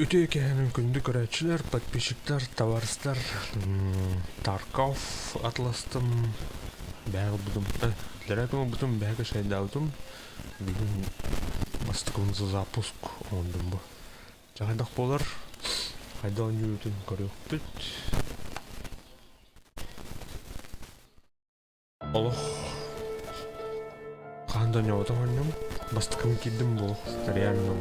Үтүө киэһэнэн күндү көрөөччүлэр, подписчиктар, табаарыстар, Тарков атластым, бэйэ ылбытым, иллэрээ күн ылбытым, бэйэ кэшайдаабытым, бүгүн бастакыбын за запуск оҥордум бу. Дьэ хайдах буолар, хайдах оонньуубутун көрүөхпүт. Олох хаһан да оонньооботох оонньуум, бастакыбын киирдим буолуох реально.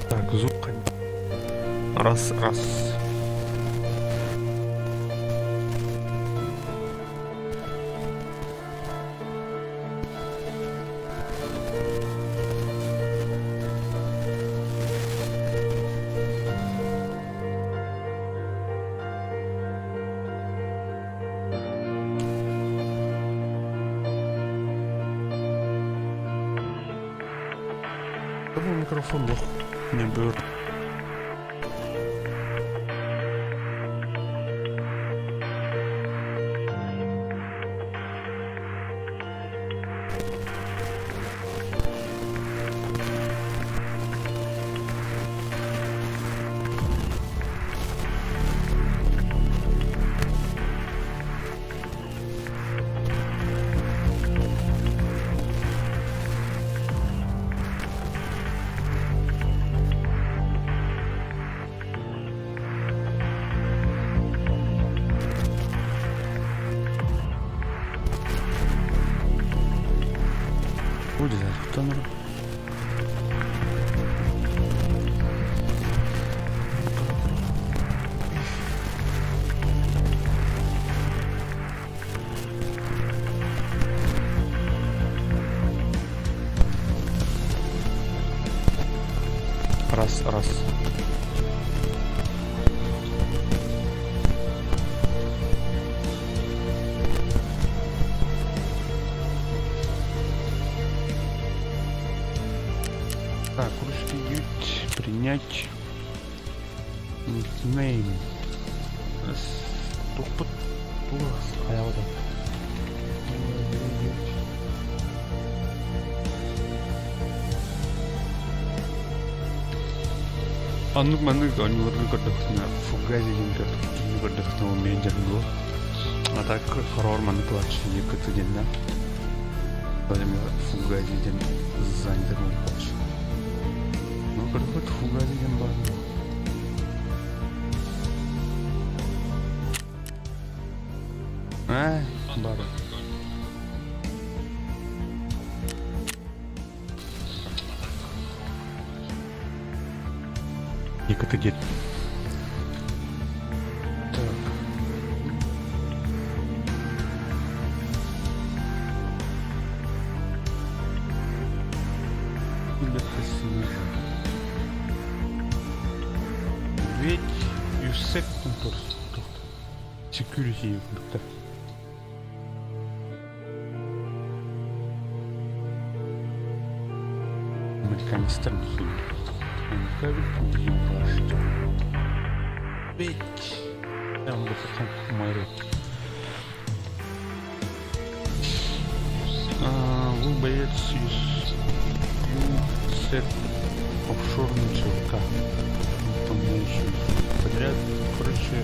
Так, звук раз, раз. Бұл микрофон жоқ. Не бөр. Будет Раз, раз. Так, русский ють, принять никнейм. Тухпут хайаҕа Оннук маннык оонньууларга көрдөхпүнэ Фугази диэн киһини көрдөхпүнэ ол миэн дьарыгы. А так хороор маннык кылааччы кытты диэннэ. Фугази диэн занятый буолбут. Ну, көрбүт Фугази диэн бар. Э, бар. Екі дед. Так. Медведь Юсек Security курдуктар. Американецтар Вы боец из ЮСЕК офшорный ЧВК. Там еще подряд, короче,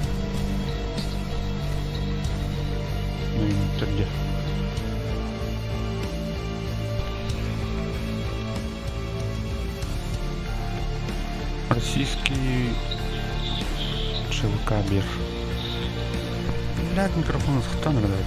ну интерде. Российский ЧВК бир. Блядь, микрофон сыхтан рыдайды.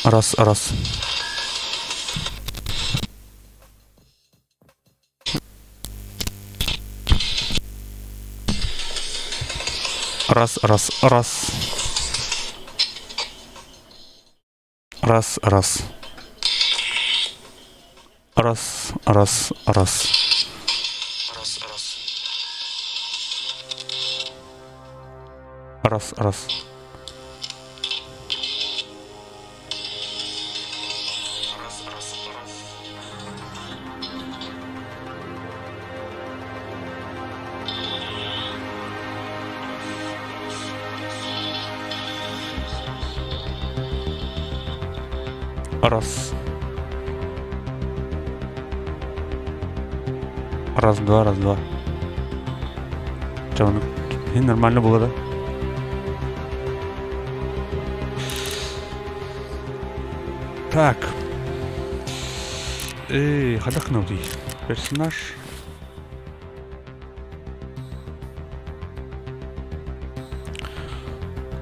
Раз, раз. Раз, раз, раз. Раз, раз. Раз, раз, раз. Раз, раз. Раз, раз. Раз, раз, раз. Раз. Раз, два, раз, два. Чэ, ону нормально было, да? Так. Эй, хайдах гынабытый? Персонаж.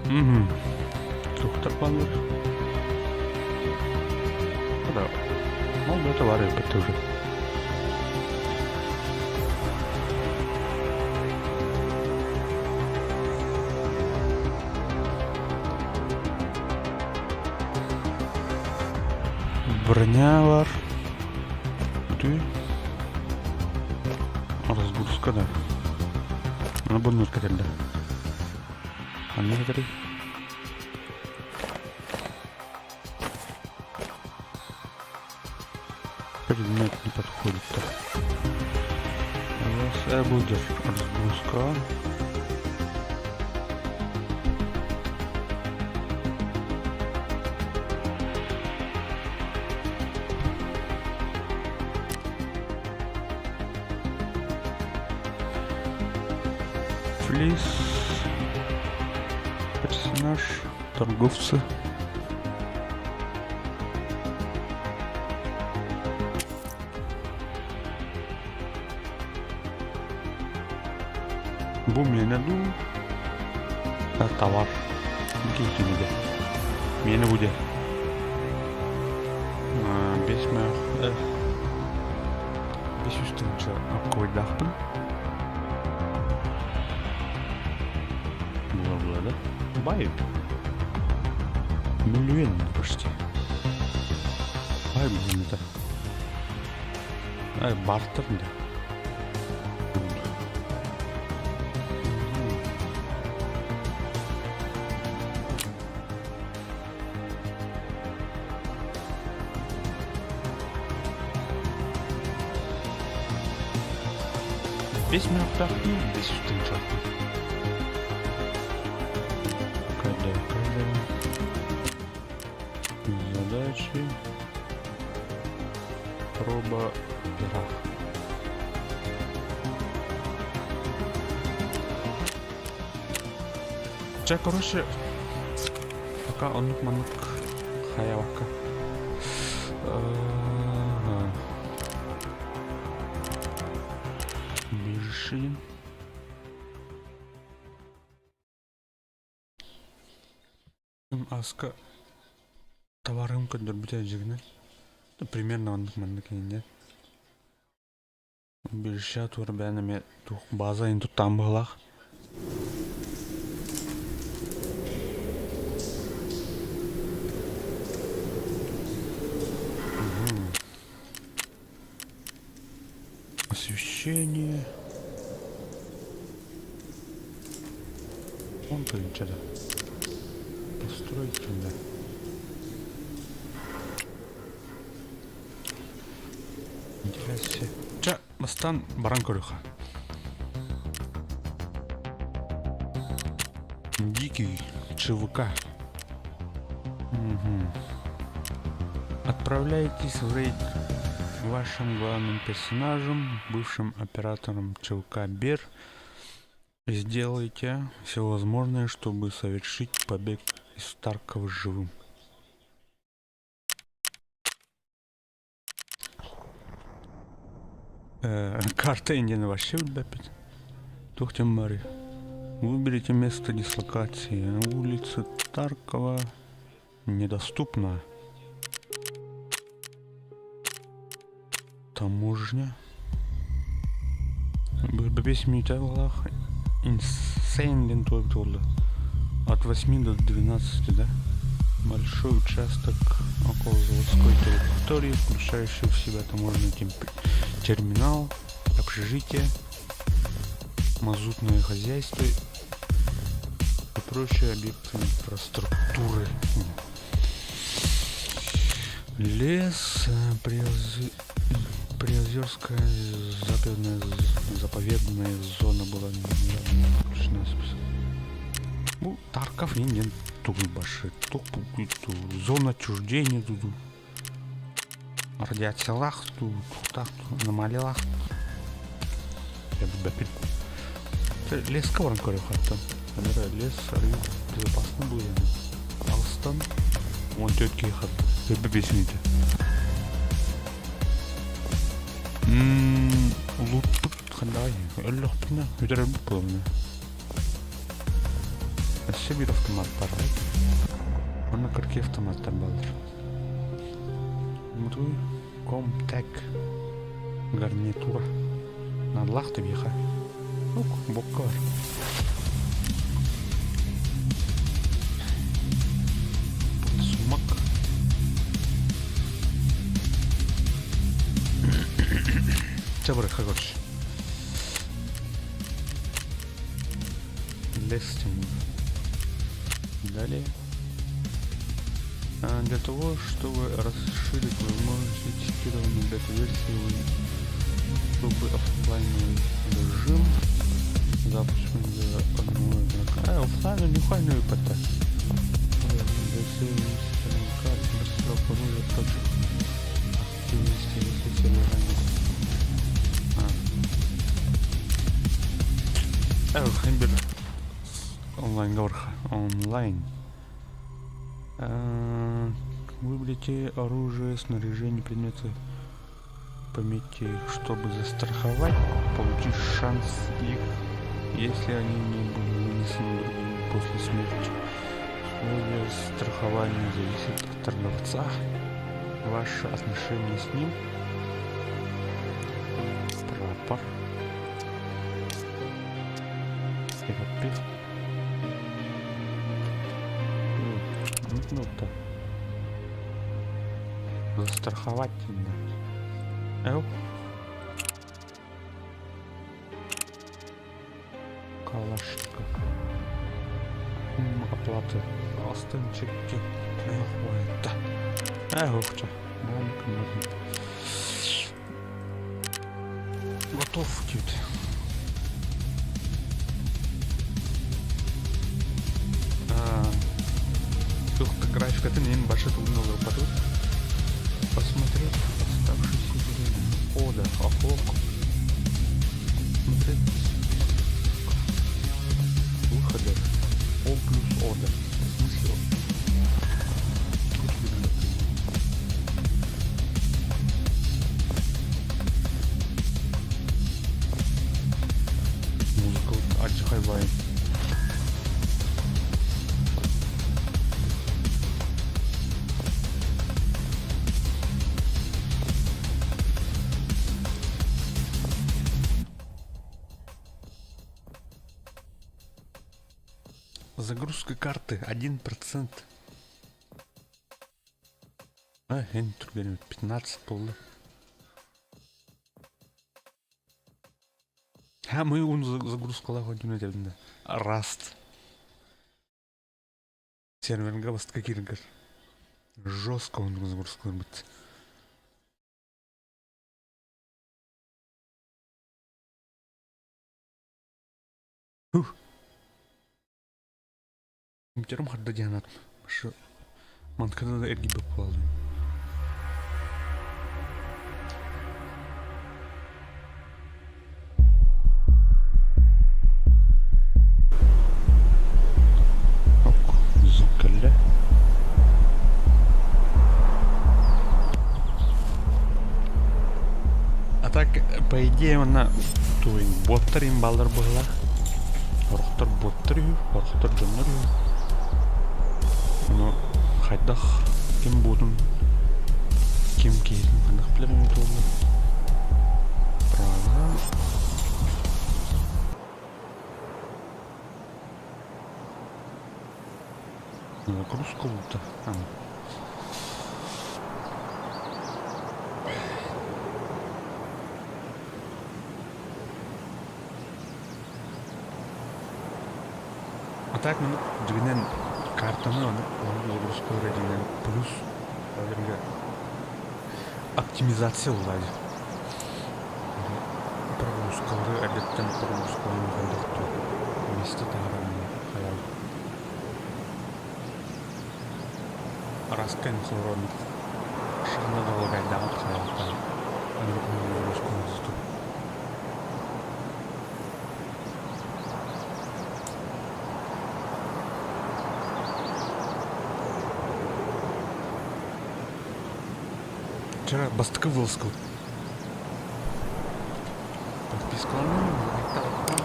Угу. Тухтар бааллар. Да. Мол, это баар эбит уже. Броня бар. Бүтүй. Разгрузка да. Аны бу кэтэллэ. Ханна кэтэрий? Предмет не подходит-то. Раз, будет разгрузка. Флис. Персонаж. Торговцы. Бу миэнэ дуу? Товар. Киһитинидэ. Миэнэ бу дьэ. Бес мээх бес үстүнчэ аккойдаахпын. Була була да? Бай. Миллион почти. Бай бүгүн это. Ай, бартер да. Бес минуттаахпын, бес үстүнчаахпын. КД, КД. Задачи. Проба пера. Чэ, короче, пока оннук маннык хайабакка. Бежишин. Аска товарым көрдөрбүтэ дьигинэ. Примерно оннук маннык иннэ. Биржа туора бэйэн эмиэ туох база иһин туттаан быһыылаах. Освещение. Он тыһыынча да. Построить да. Интересно. Чэ, бастаан баран көрүөххэ. Дикий ЧВК. Угу. Отправляйтесь в рейд вашим главным персонажем, бывшим оператором ЧВК Бер, и сделайте все возможное, чтобы совершить побег из Таркова живым. Карта Индии вообще билбэппит. Туох диэн баарый? Выберите место дислокации. Улица Таркова недоступна. Таможня. Бэс мүнүүтэ баҕалаах Insane диэн туох буолла? От 8 до 12, да? Большой участок около заводской территории, включающий в себя таможенный терминал, общежитие, мазутное хозяйство и прочие объекты инфраструктуры. Лес, Приозерская заповедная, заповедная зона была недавно включена в список. Ну, Тарков не не баши, зона отчуждения тут. Радиациялаах туу, туохтаах аномалиялаах Я билбэппин. Леска баран көрүөххэ оттон. Лес арыый безопасно будет. Алыстан 14 киһи 45 мүнүүтэ. Лутпут хандаҕай өллөхпүнэ бүтэрэрбит буолуо. Өссө биир автомат бар. Онно кыркый автоматтар бааллар. Мутуй Комтек гарнитура. Надлах табиха. Ук, бокка бар. Сумак. Чабыры, короче. Лес Тимур. Далее. Для того, чтобы расширить возможности тестирования бета-версии, чтобы офлайновый режим запуск для одного игрока. А, офлайн нихуя ПТ. Активности, если сервера А. Хэмбер онлайн онлайн. Выберите оружие, снаряжение, предметы. Пометьте их, чтобы застраховать, получить шанс их, если они не будут вынесены другими после смерти. Условия страхования зависят от торговца. Ваше отношение с ним. Прапор. Терапевт. Ну, так. Застраховать. Эл. Калашников. Оплаты. Астын чекки. Это. Эх, Готов тут. Графикатын эн башы тугун олорбатыбыт. Посмотреть оставшееся время. Ода, охлок. Смотреть выхода. О плюс Ода. В смысле? Музыка алдьархай Загрузка карты 1%. А, эн түргэн 15 буолла. А мы он загрузкалаах ойдуна да. Раст. Серверга бастка кииргэр. Жестко он загрузкаларбыт. Huh. Компьютерым харда диэн Шы манткада да эргийбэт буолалым. Звук кэллэ. А так, по идее, манна туй боттар имбаллар быһылаах. Орохтор боттар үһү, орохтор дьоннор үһү. Ону хайдах ким буутун, ким киһитин хайдах билэр эбит буолла. Направо. Нагрузка лута. А так мин дьиҥинэн картаны аны загрузка дьиҥинэн плюс оптимизация буолла дии. Прогрузкалары эрдэттэн прогрузкалаан хайдах миэстэ таһааран хайаан араска холоронук шахна доҕорайдаҕыт хайааттаан аны прогрузкалары Вчера бастакы вылазка подпискаланным, лайктаабыттым.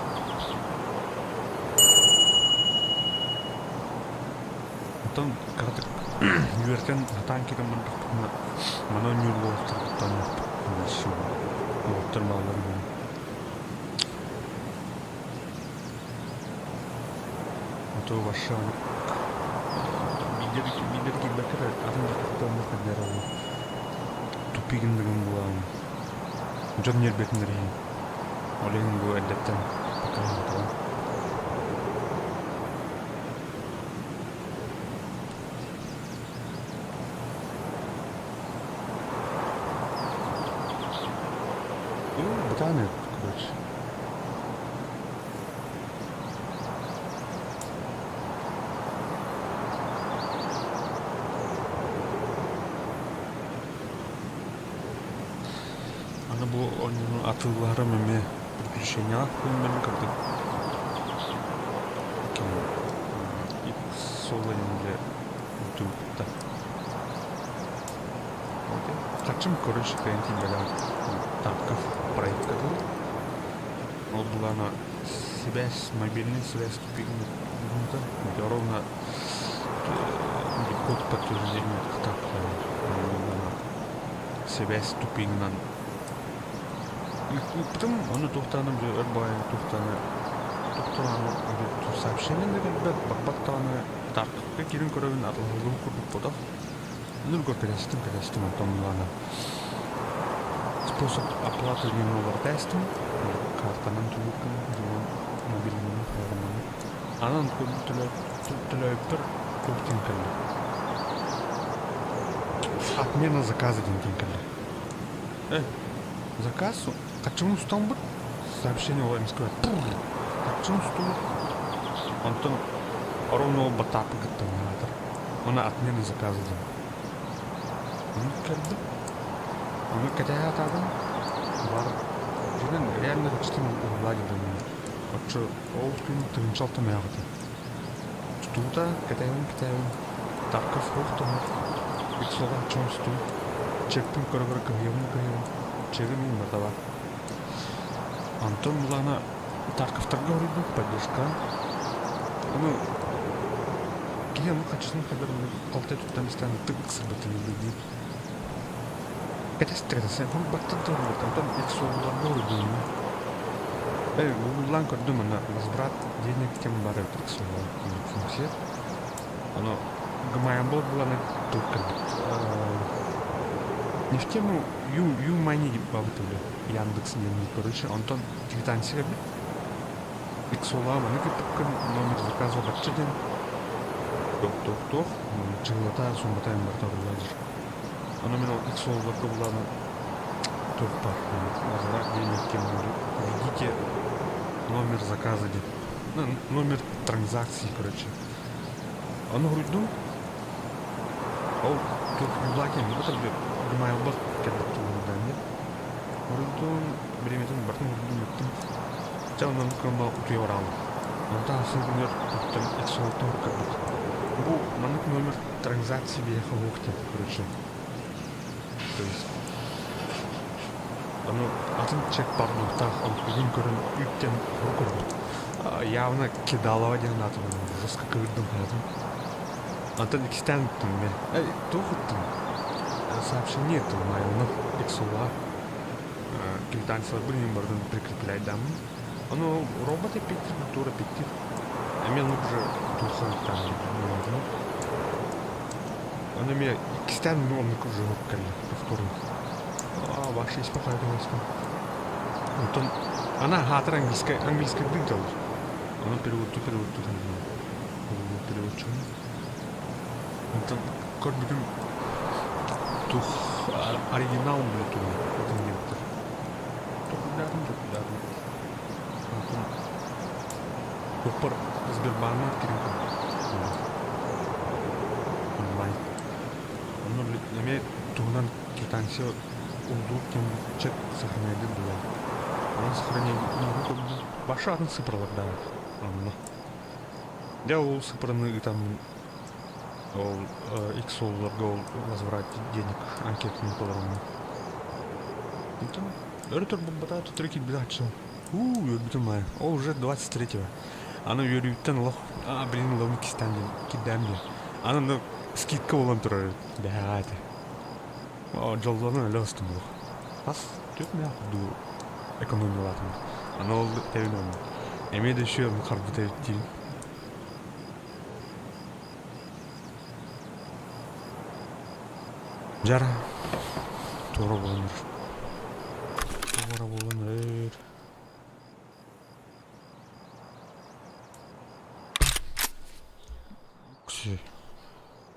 Оттон кыратык үөртэн сатаан киирэн бардахпытына маны оонньуур уолаттарбыттан уолаттар бааллар А то вообще биирдэр биирдэр киирбэккэ эрэ атын дьахталлар хайдах эрэ ол тупигын дыгын буолан дьон ньиэрбэтин эрэ иһин ол иһин бу эрдэттэн покаһаабатаҕым. Ну, бытаан эбит, короче. Аны бу оонньууну атыылаһарым эмиэ приключениялаах күннэрин кырдык ким X-Solo диэн тупта. Хачым короче кыайан тиийбэтэх Тарков проектка дылы. Ол былаана связь, мобильный связь тупигын ровно код подтверждения связь тупигынан Ыыппытым, ону туохтааны өр баҕайы туохтааны туохтааны сообщение да кэлбэт, барбат даҕаны Тарковка киирэн көрөбүн атыллыбыт курдук ботох. Нургар кэлэстим, кэлэстим, онтон ылана способ оплаты диэн уларытаастым. Картанан төлүүргүн, дьиҥинэн мобильнайынан хайаҕынан. Анан төлөөбүппэр туох диэн кэллэ. Отмена заказа диэн диэн кэллэ. Э, заказ хаччым устаммыт сообщение ол эмискэ хаччым устубут. Онтон ровно ол батаапы кытта наатар. Оны отмена заказа диэн. Ону кэлдим. Ону кэтэһэ сатаатым. Бар дьиҥинэн реально хаччытын уһулаа диэн Оччо ол күн тыһыынча алта мээҕитэ. Тутуута кэтэһэбин кэтэһэбин Тарков суох да иксоҕа хаччым устуу. Чекпин көрө-көрө кыһыйабын кыһыйабын. Чегим иһин барыта баар. Онтон булаана Тарковтарга хоруйдум поддержка. Ону киһи ону хаччытын хайдах халтай туттан истээн ытык ыксырбытын дии. Кэтэстэ-кэтэстэ баттан да хоруйбат. Онтон иксолларга хоруйдум. Э, гугллаан көрдүм аны возврат денег тем бар эбит иксоллар функция. Ону гмайл буланы туох кэлбит. Не в тему ю ю money дип бабыт өлө Яндекс диэн короче онтон квитанция кэлбит. Иксолаа маны кыттыккын номер заказа бачча диэн туох туох туох чыгылата суммата барыта орулла дир. Ону мин ол иксолларга булааны туох бар возврат денег кем введите номер заказа диэн ну, номер транзакции короче. Ону хоруйдум ол туох юлаки бата гмайлбах кэлбит тугундаан Хоруйдум бириэмэтин барытын хоруйдум бүттүм. Дьэ онон кыамма утуйа бараалым. Онтон ахсын күнүгэр туттан иксолтон көрбүт. Бу маннык номер транзакции биһиэхэ суох диэн короче. То есть ону атын чек бардуктаах онтукугун көрөн үүттэн хору көрбүт. Явно кидалова диэн аатым жестко кыырдым хаятым. Онтон иккистээн ыттым мен. Эй, туох ыттым? Сообщение ыттым майлынан иксоллаах. Квитанцияларбын иһин барытын прикрепляйдааммын. Ону робот эппиэттиир, туора эппиэттиир. Эмиэ оннук уже туохха Ону эмиэ иккистээн оннук уже кэллэ повторно. Аа, вообще испэ хайдах Онтон ана хаатыр английскай английскайдыы дьаллар. Ону переводтуу переводтуу переводчуну. Онтон көрбүтүм тух оригинал блядь тугун атын диэбиттэр. Толкуйдаатым толкуйдаатым. Онтон туохпар Сбербааҥҥа киирэн көрдүм. Онлайн. Онно блядь эмиэ туһунан квитанция улдуур кэм чек сохраняйдыыр буолан. Онон сохраняйдыырын көрдүм. Баша атын цифралардаах онно. Дьэ ол цифраны ыытаммын ол икс-суолларга ол возврат денег анкетаны толороммун. Онтон өрө турбут төттөрү киирбит аччым. Уу, үөрбүтүм аайы. Ол уже 23-го. Аны үөрүүттэн олох а, блин, ылабын кистээн диэн, кирдээн диэн. Аны ну, скидка буолан турар эбит. Бэҕэһээ этэ. О, дьоллонон өлө ыстым олох. Хас түөрт миллиард дуу экономиялаатым. Аны ол тэбин онно. Эмиэ да еще харбыт эбит диибин. Дьара туора буолан эрэр. Туора буолан эрэр.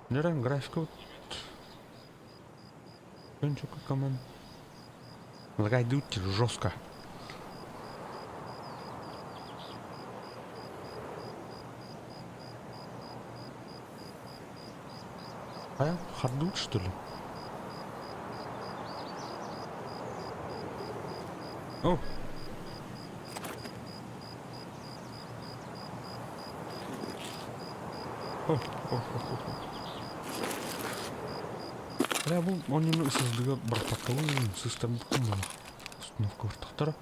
Нөрөн графика вот команд. Лагайдут жестко. А, хардут, что ли? О! О, о, о, о. Бля, бу онньуну ССД-га бырахпаккабын, сыстарбыккын буолла. Установка ортохторо.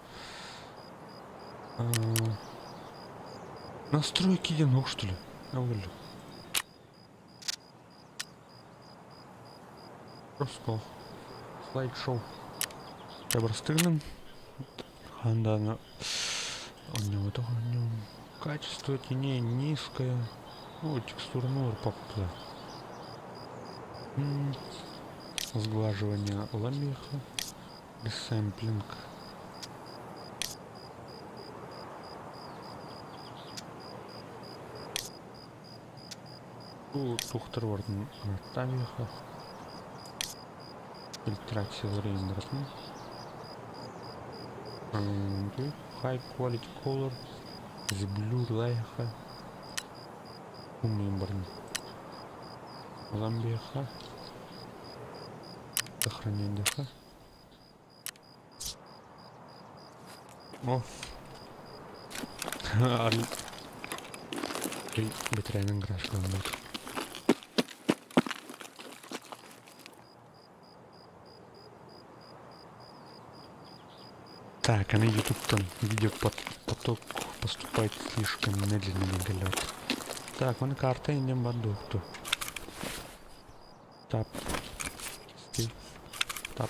Настройки диэн суох что ли? Ол Просто слайд-шоу. Я простыгным. Хандан оонньоото оонньуум. Качество теней низкое. Ну, текстурную попла. Сглаживание ламеха. Ресэмплинг. Бу тухтар бардын Натальяха. Фильтрация времени. High quality color. Зблюр лайха. Умным бардын. Ламбеха. Сохранение. О. Бэтэрээнин гражданнар. Так, а на ютубтан видеопоток поступает слишком медленно галет. Так, вон карта иннем бардукту. Тап. Тап.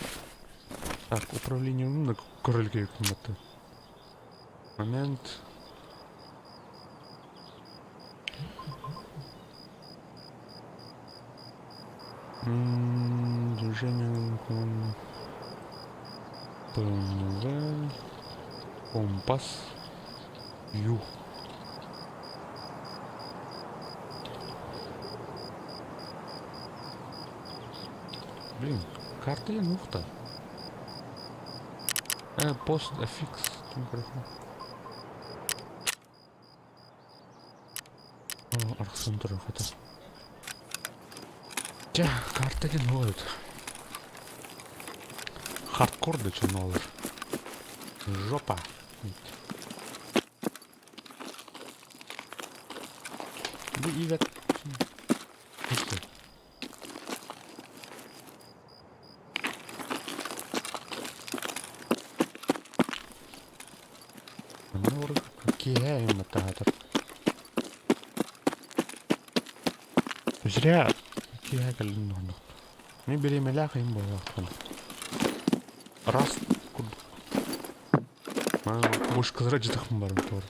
Так, управление ну, корольге комнаты. Момент. Движение ПНВ. Компас. Ю. Блин, карта нухта. Пост аффикс. Арахсан турар хата. Чэ, карта диэн ол эбит. Хардкор да чонолор. Жопа. Бу ивет. Киэһэ айматтаатар. Зря киэһэ кэллин оннук. Мин бириэмэлээх ыйым буолуохтан. Раз курдук. Мушкалара дьытахпын баран туор.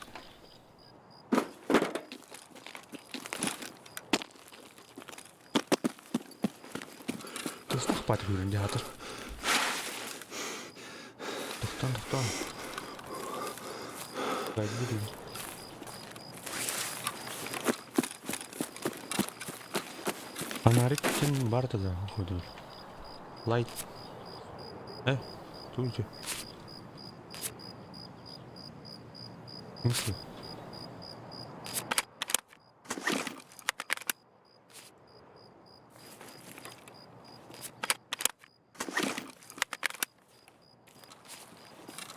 Тыстах баат күүрэн дьаатыр. Тохтон, тохтон. Гайды Фонарик ким бар тогда ходил? Лайт. Э, туйте. В смысле?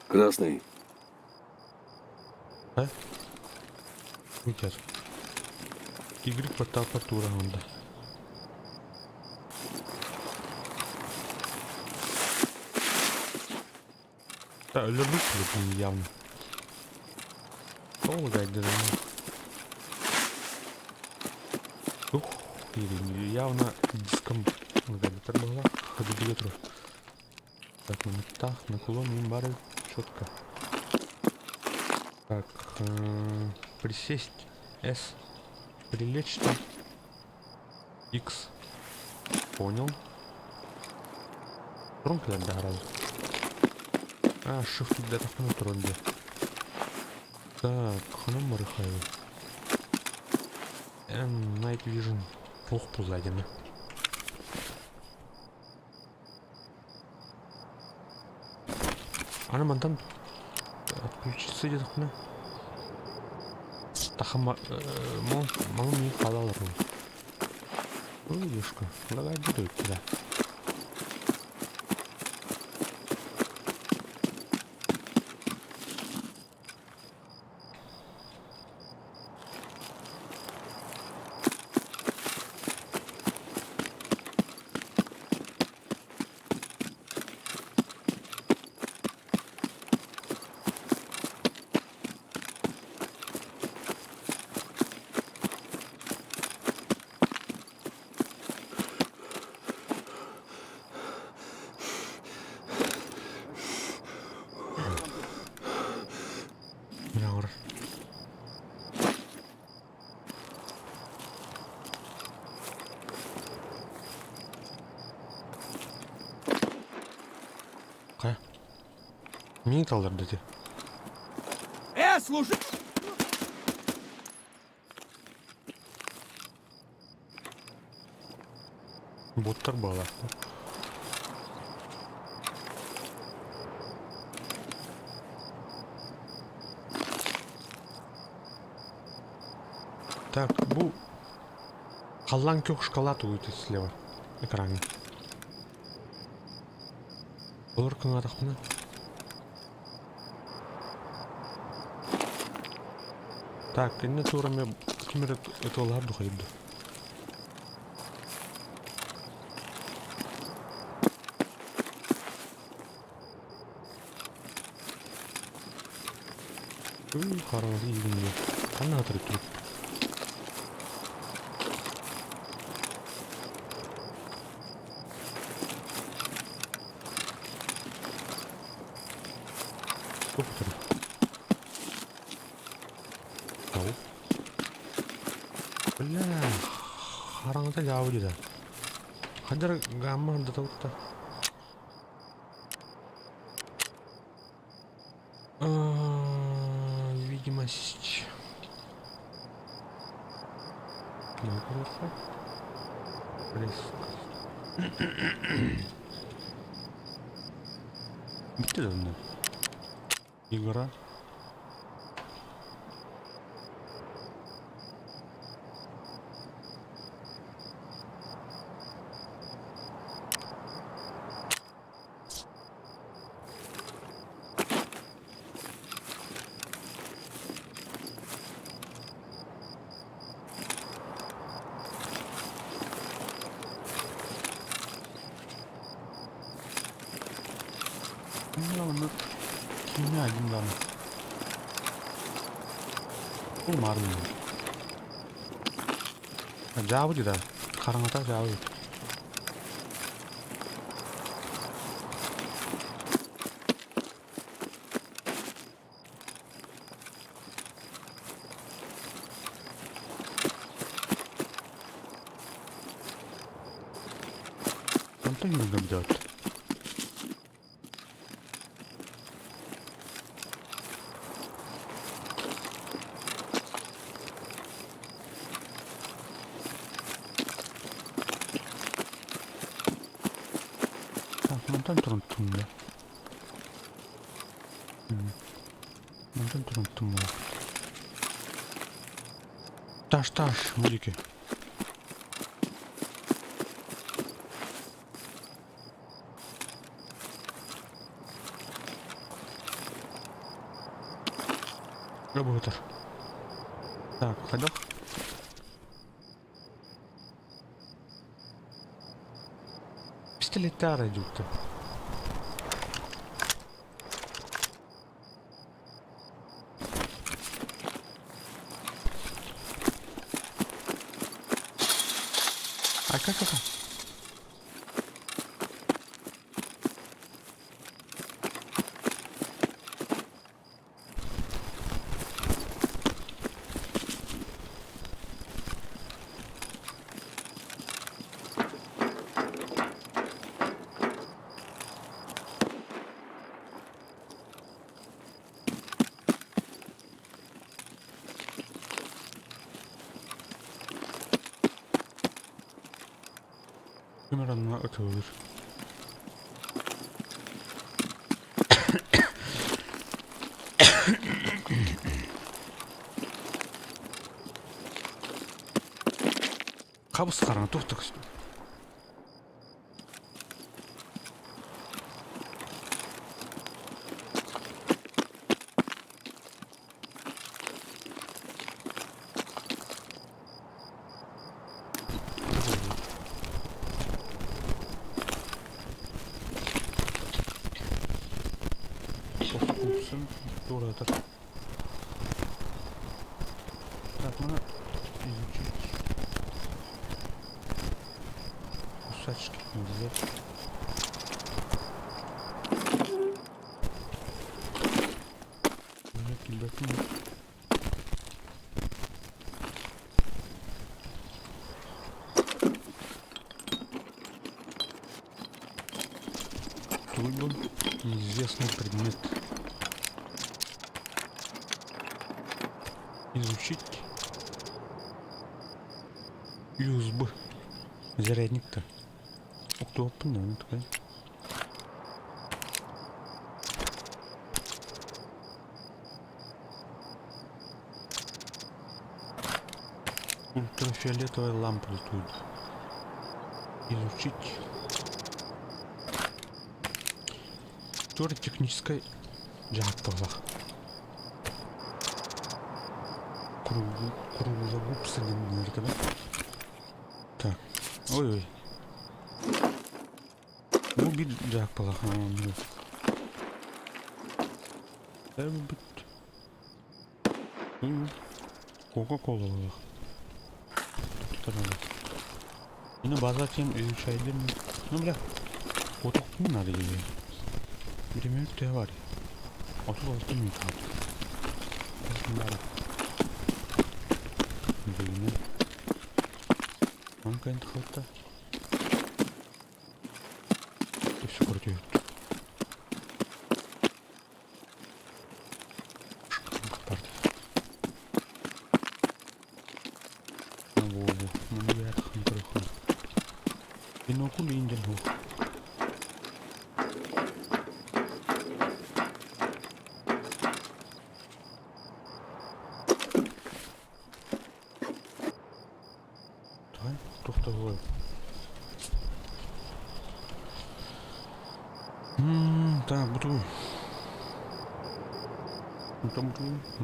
Красный. А? Вытяж. Y портал Honda. Да, өлөрбүт явно. Ол гайдыр. Ух, явно диском гадитер была. Ходу ветру. Так, на местах, наклон им бары четко. Так, присесть S, прилечь там X. Понял. Громко да, А, shift для такого тронде. Так, ханам марыхаю. Night Vision. Ох, пузадина. Аны мантан отключиться диэтэхпинэ тахама мал мин хаалаларым. Ой, давай буду тебя. Мына Хайа? Мин талларда ти. Слушай! Боттар бала. Так, бу халлаан күөх шоколад угуйта слева экраҥҥа. Олор кыҥаатахпына Так, иннэ туора эмиэ ким эрэ ытыалаһар духайда. Ыы, хараҥата иигиннэ. Ханна атырык турук? Туох турар? Ау. Бля, хараҥата дьаабы дьида. Хадьар гамма ырдатабытта. Видимость. Ну, хорошо. Риск. Bitti de Игра. Мына кимне один Бу марын. Жабы дии хараҥата жабы. Что им делать? Так, мантан туран тумда. Мантан туран тумда. Таш, таш, мудики. Работар. Так, ходок. Пистолеттары идут. А как это? Камеранна ытылыр. Хабыс хараҥа туох да көстүбэт. Туратар. Так, маны изучить. Кусачки взять. Нет, Трубы. Неизвестный предмет. Изучить. USB. Зарядник-то. Уктуоппун да, такой. Ультрафиолетовая лампа тут. Изучить. Теория технической дьаһатталлах. Круглогубцы диэн Так. Ой-ой. Бу биир дьаакпалах. Эбит. Кока-колалаах. Ну, база тем изучайдым. Ну, бля. Отохтум надо или. Время бар. 36 минут kaldı. Билинэн. Он кайын тахалта. Өссө көрдөйүт. Бинокль инден хух. Давай, тохтолой. Так, буду. Ну там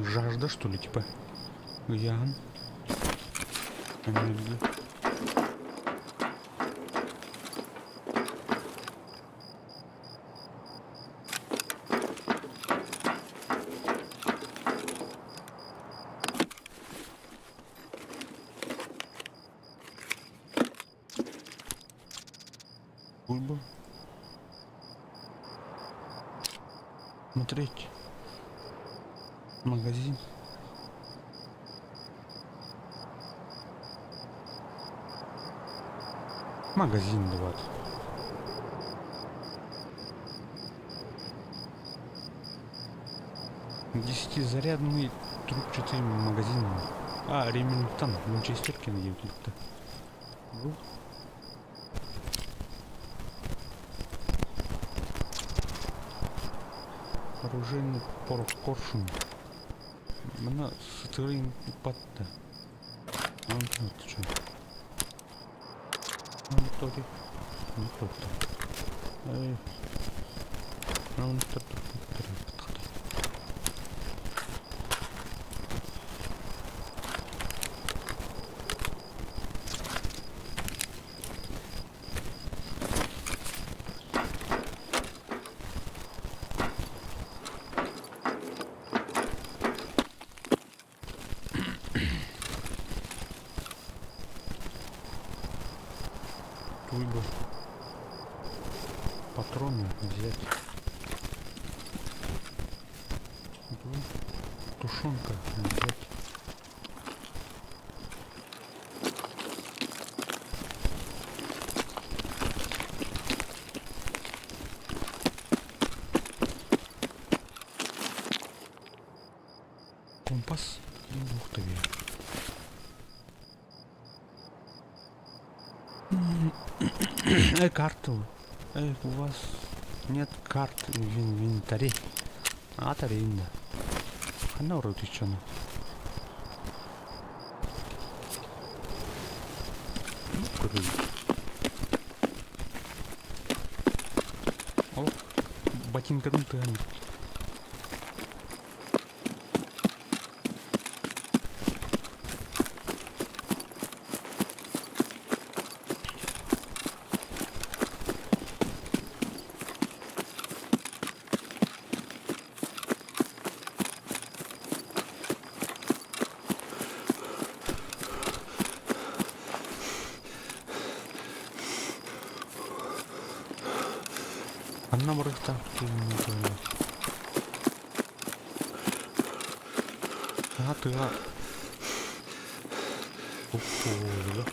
жажда, что ли, типа? Ян. Энергия. Бульба. Смотреть. Магазин. Магазин давать. Десятизарядный трубчатый магазин. А, Ремингтон, Винчестер диэбит Бу Оружейный порох коршун. Мына сытырын уппатта. Туй бы патроны взять. Тушенка взять. Компас ух ты. Эй, карту. Эй, у вас нет карт в инвентаре. Аата эрийиннэ. Ханна орутуччуну? Көрөбүт. Ол ботинкатын тыаһын Ханна барыахтаах Наһаа тыа уккуолуга.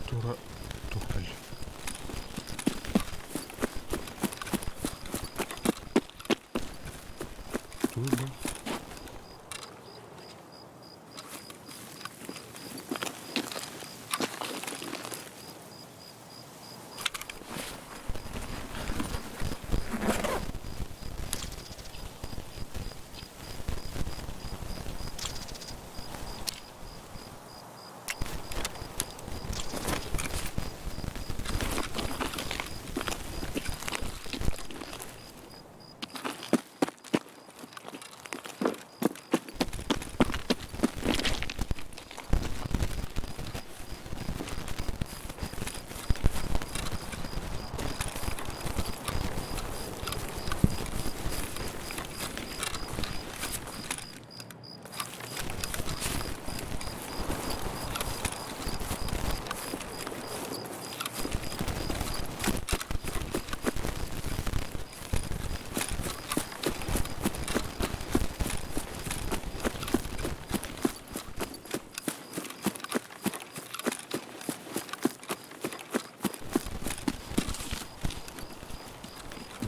Тура тухтал. Туйбу.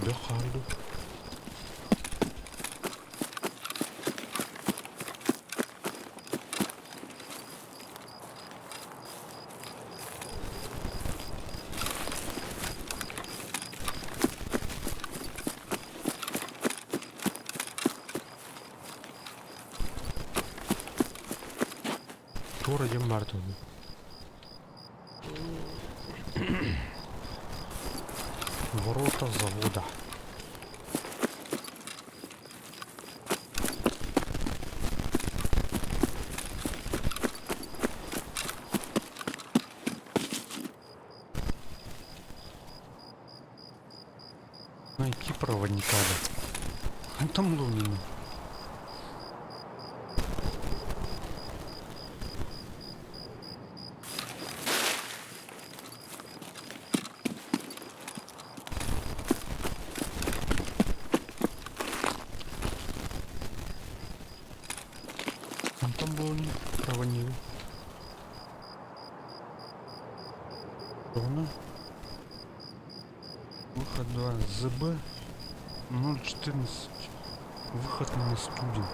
Бөх хаалды. Туора диэн баар дуо? Ворота завода. Найти проводника. Антон Лунин. Там был проводник. Зона. Выход 2. ЗБ 014. Выход на студию.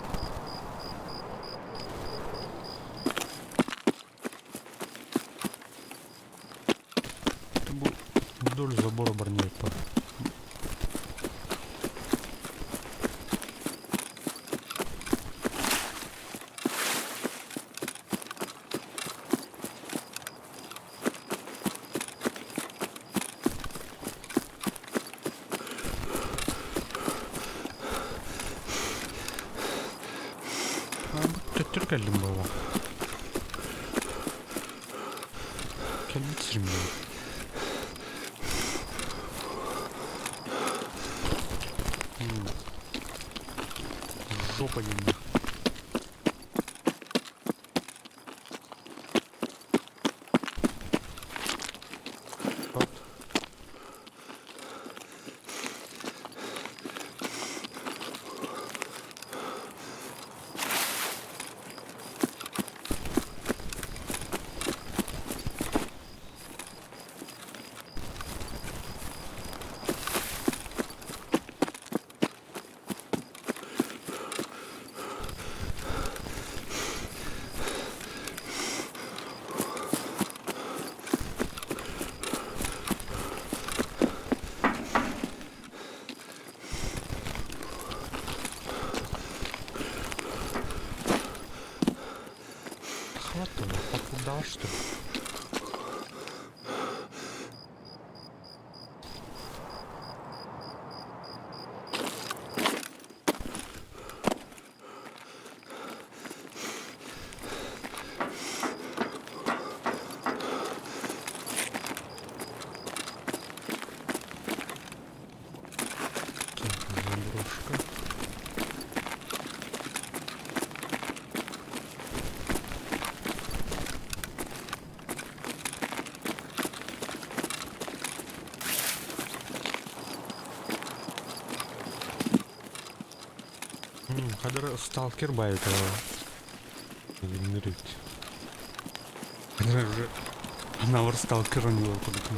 Это был вдоль забора броневик. Төттөрү кэллим буолла. Кэлбит сирим буолла. Жопа диэн. Вот. Хватит, покуда что ли? Так, заброшка. Хадыр сталкер байыта. Генерить. Уже Анавр сталкер у него куда-то.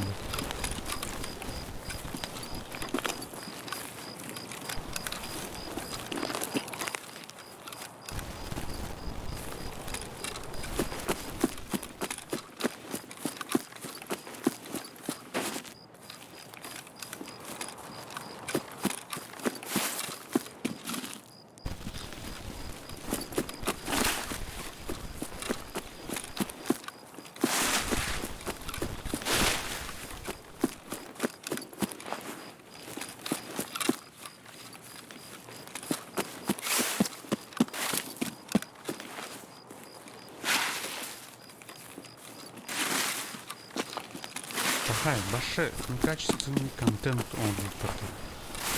Плохая, большой, некачественный контент он будет.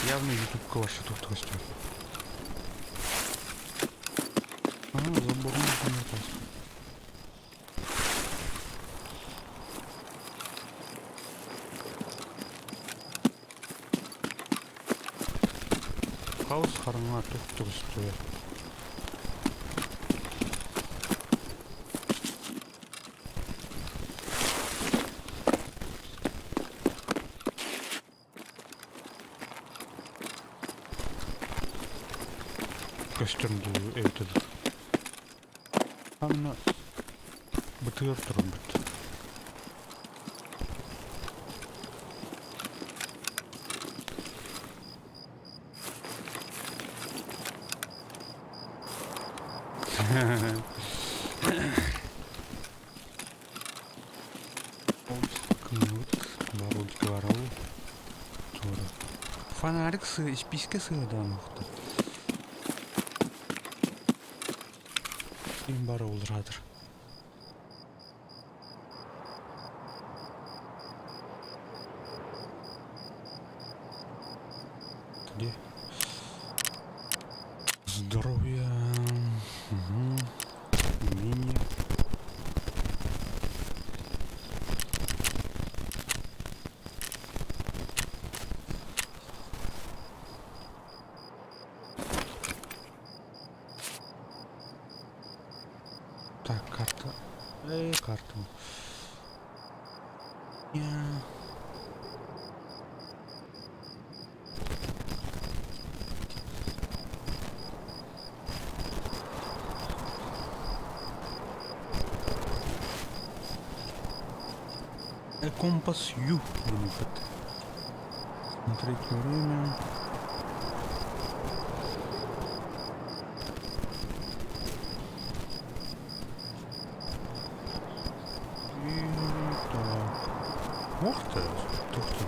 Явно ютубка ваша тут растет. А, забор не Хаос хараҥа тух түгүстүө. Көстөр дуу эбитэ дуу. Анна бытыгар турарбыт. Фонарик сы, испиискэ сыадаан охтор. Ким бара улраатыр. Где? Здоровье. Угу. Умение. Так, карта. Эй, карта. Компас Ю гыммыппыт. Смотреть время. И так. Ух ты, ух ты.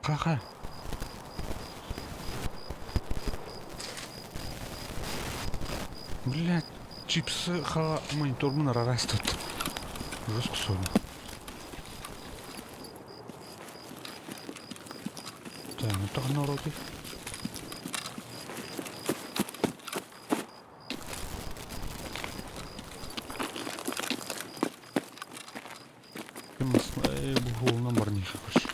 Ха-ха. Блядь, чипсы ха мониторбун арарастут. Жестко сегодня. Так, ну так народи. Буһуолунан барниха короче.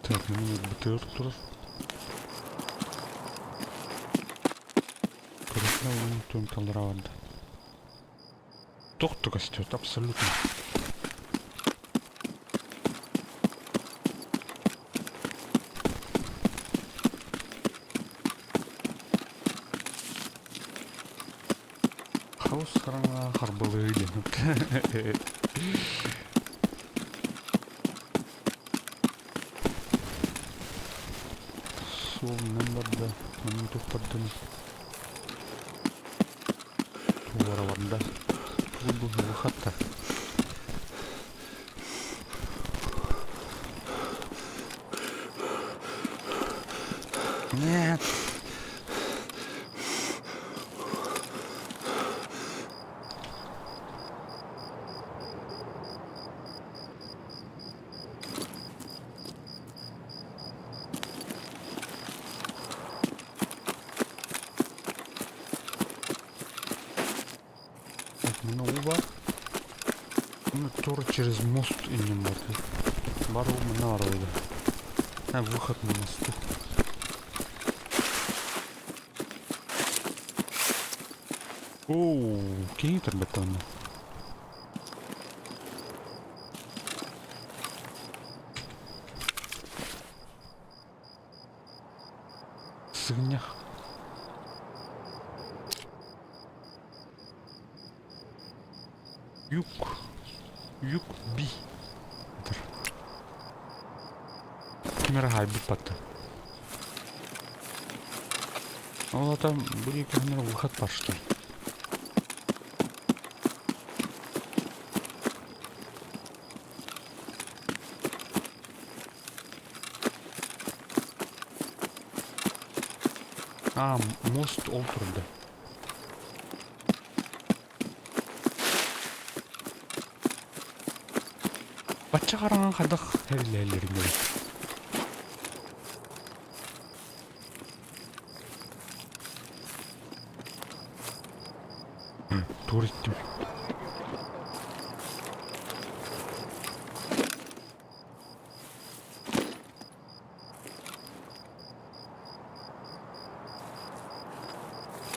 Так, мені БТР турар. Короче, уон таллара Тохту костет, абсолютно. Хаус хараҥа харбылыы диэн. Суолунан барда, манан туттардым. Туора барда. Тугу хатта. Нет. Так, мына уу бар. Ну, тур через мост иннин бар. Бар уу мына арылды. А, выход на мосту. Оу, киһи бетонна. Сыгынньах. Юг. Юг би. Ким эрэ хаайбыт батта. Ол ата бу диэки выход бар что ли? А, мост ол турда. Бачча хараҥа хайдах эриллэллэрин Тур иттим.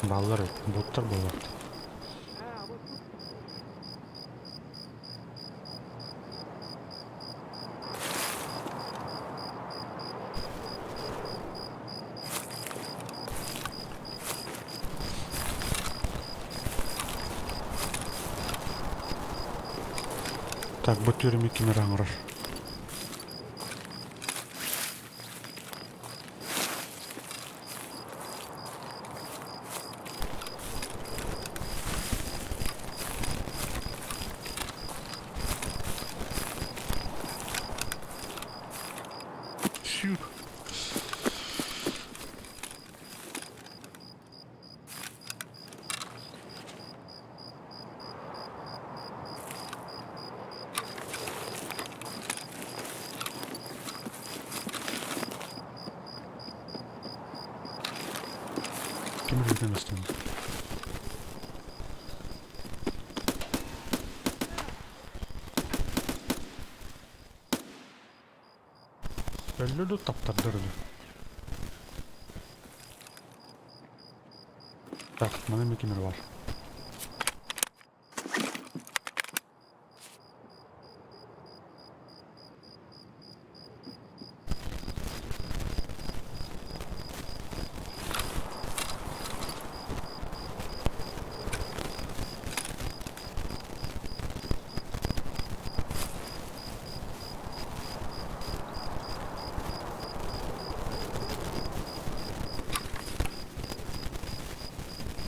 Баллар боттар буолар. Так, бу түрүмү ким эрэ оҥорор. Сүүр. Ким ырыытын астынна? Өллө да таптардар өлө. Так, маны эмиэ ким эрэ бар.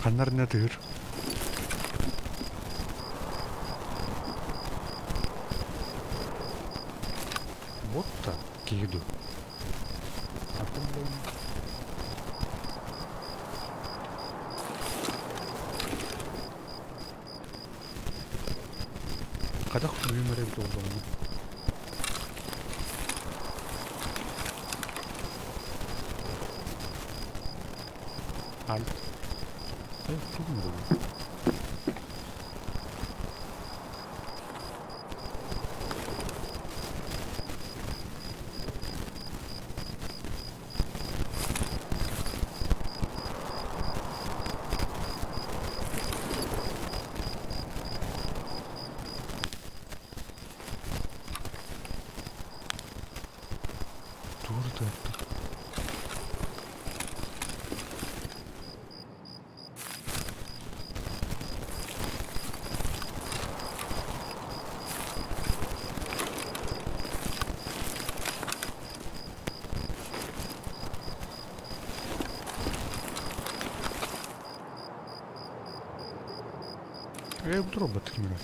Ханна эрэ тыыр. Вот так киһи дуу. Хайдах күлүүм эрэ эбит буоллаҕына. Альт. Э, тугун эрэ бу? Тугу тыаттым. Ээ, бу турбат ким эрэ.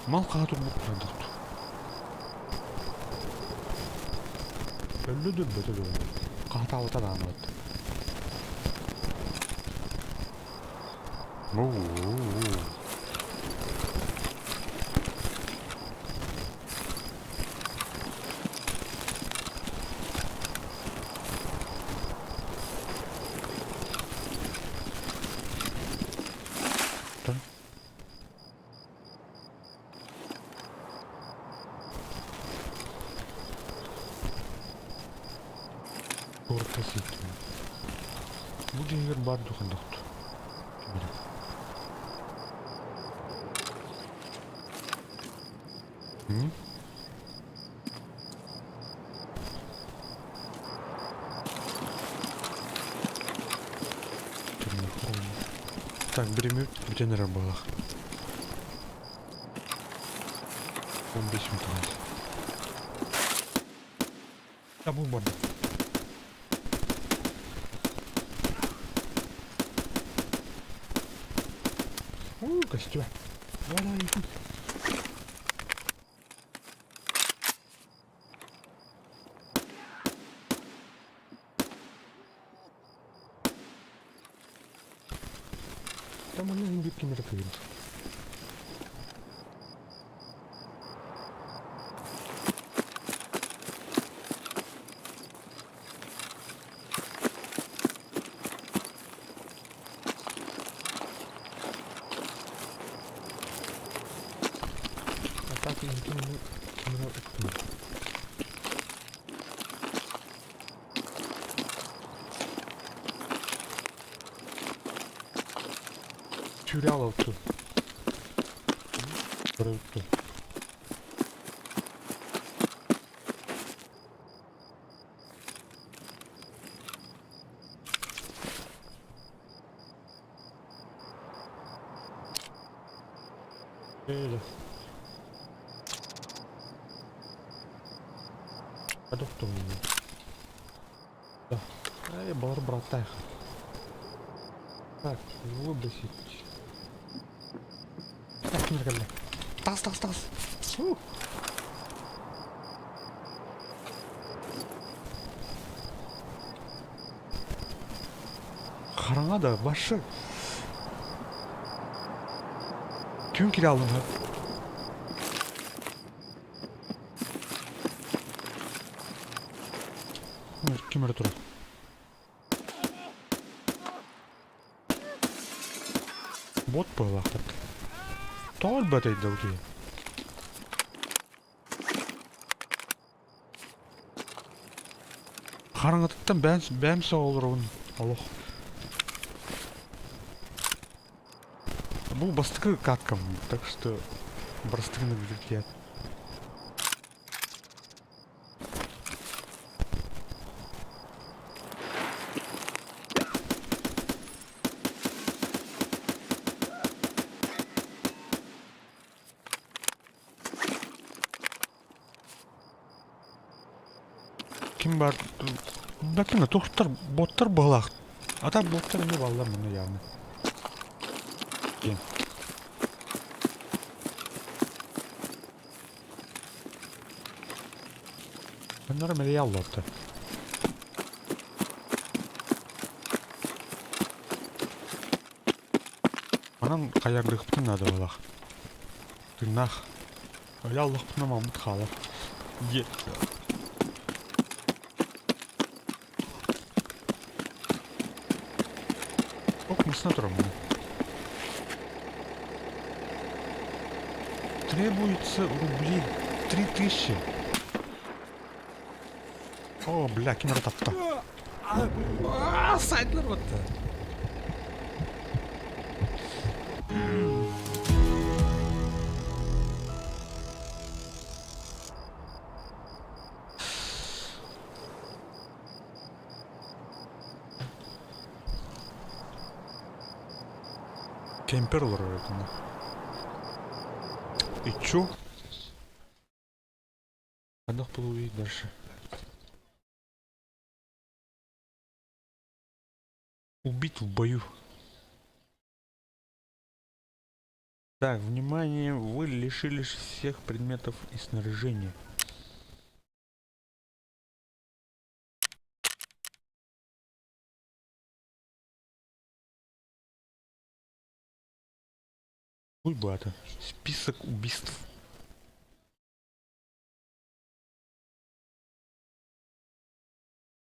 Мал хаһа турбут курдук. Өллө да өлбөтө да хаһатаабата даҕаны Орто сиэттим. Бу дьиҥэр баар дуу хайдах дуу? М? Так, биримит бүтэн эрэр буоллах. 15 минут хаалла. Табу барда. Уу, көстүө. Давай, давай, Там манна иһин биир ким эрэ кыыһырар. А так иһитин ким эрэ ыттым. Тюрял алтын. Көрөбүттүн. Öyle. Hadi doktor. Эй, балар братаях. Так, выбросить. Так, ким кэллэ? Тас, тас, тас. Хараҥа да, башы. Күн кире алдым. Ким эрэ турар? Бот быһыылаахтар. Тоҕо өлбөтөй да бу киһи? Хараҥатыттан бэйэм, бэйэм соҕолоробун олох. Бу бастакы каткам, так что бастакыны билиэт. Ким баар бэккинэ туохтар боттар быһылаах а так боттар эмиэ бааллар манна явно диэн Оннор мэлийэ аллорто. Манан хайардыахпытын наада буоллах. Тыыннаах. Өлө аллахпытына маммыт хаалар. Дьиэ. Ок, мусна турар Требуется рублей 3000. О, бля, ким эрэ тапта. Сайдлар батта. Кемпер олорор этинэ. И чё? Хайдах буолуой дальше? Убить в бою. Так, внимание, вы лишились всех предметов и снаряжения. Хуй бата. Список убийств.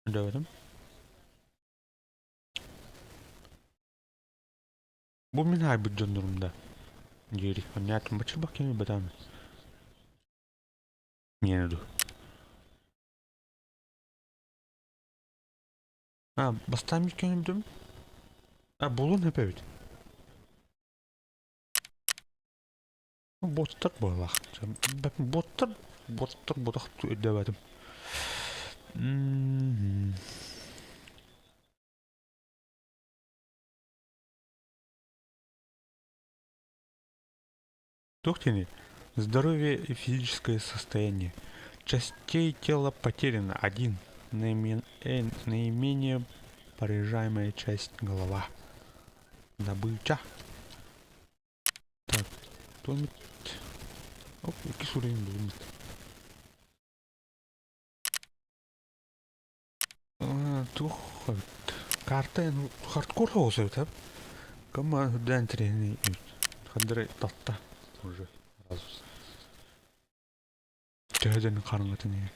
Да, Бу мин айбыт дьоннорум да диэри онньаатын бачырбах кими батаамын миэнэ дуу А бастаан бүткөнүбүтүм А булун эпэбит Боттар буоллах боттар боттар ботох өйдөөбөтүм Туох диэний? Здоровье и физическое состояние. Частей тела потеряно один, наименее поражаемая часть голова. Добыча. Так, томит. Оп, иккис уровень булуммут. Туох эбит? Карта хардкор соҕус эбит эп. Кама үрдээн интэриэһинэй эбит. Хандары татта уже сразу. Төһө да хараҥатын иһин.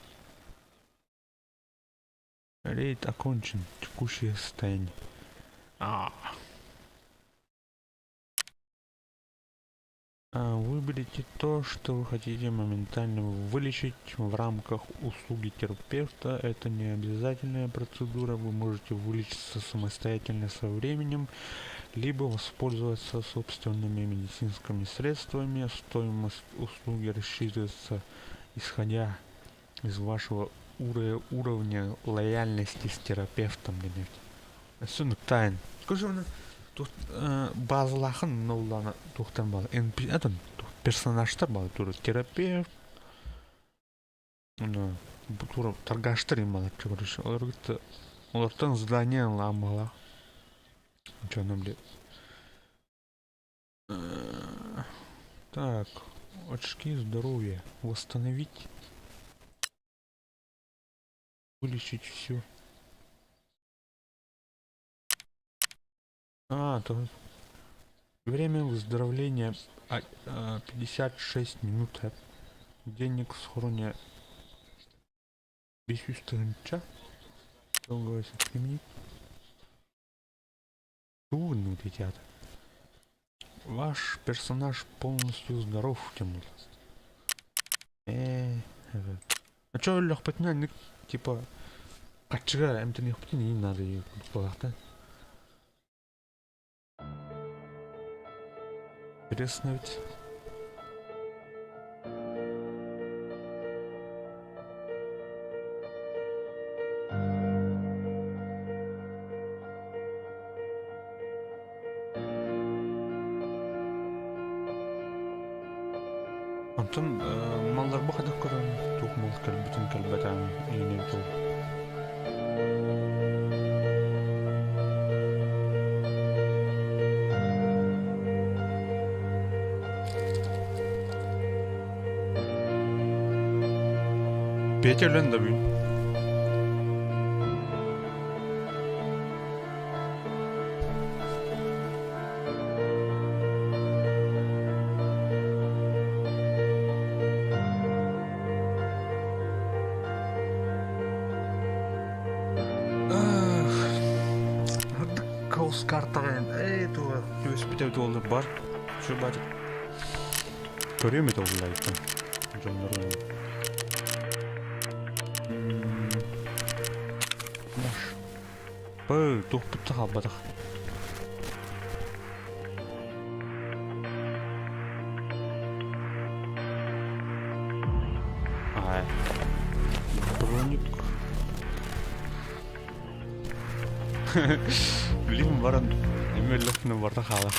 Рейд окончен. Текущее состояние. А. Выберите то, что вы хотите моментально вылечить в рамках услуги терапевта. Это не обязательная процедура. Вы можете вылечиться самостоятельно со временем, либо воспользоваться собственными медицинскими средствами. Стоимость услуги рассчитывается исходя из вашего уровня лояльности с терапевтом. Тайн. Скажи мне, тух базалаахын нуллана тухтан бал атын персонажтар бал тура терапевт тура торгаштар им балаччы короче олоргут Олортон здание ылааммалаах. Дьоно били Так, очки здоровья. Восстановить. Вылечить все. А, то время выздоровления 56 минут. Денег в схроне 500 тыһыынча. Применить. Тугун театр. Ваш персонаж полностью здоров, тем Э, А чё өллөхпүтүнэ типа хаччыга эмтэниэхпитин иин наада буолаахта. Интересно ведь. Онтон малларба хайдах көрөн туох мал кэлбитин кэлбэтэҕин иинэбит ол. Петя өлөн да бүгүн. Хаус картаҕын ээ туга түбэспитэ буоллар бар. Şu бар. Көрүөм этэ оллайттан дьоннорун. Бы, туохпут да хаалбатах. Ай. Броник. Билим баран эмиэллэхпинэ барда хаалар.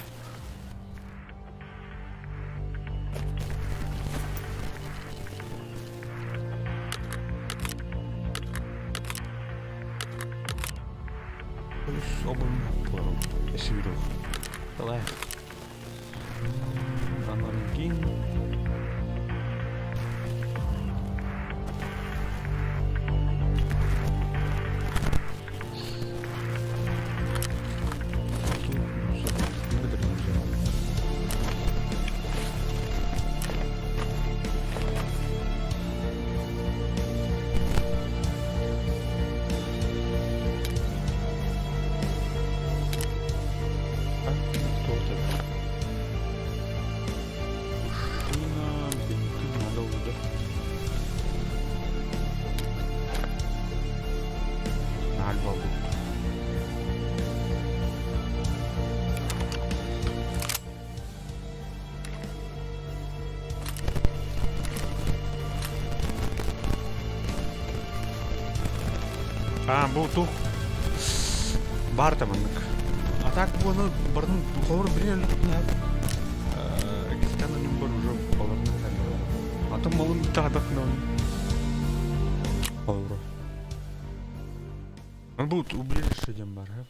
Давай. Анангин. Машина, бинты надо уже. Альба. А, бу тух бар таманнык. А так буону барын холор билен Гистана бар уже олорну. А то малым тагатак Холор. Он будет убежище дем бар, а?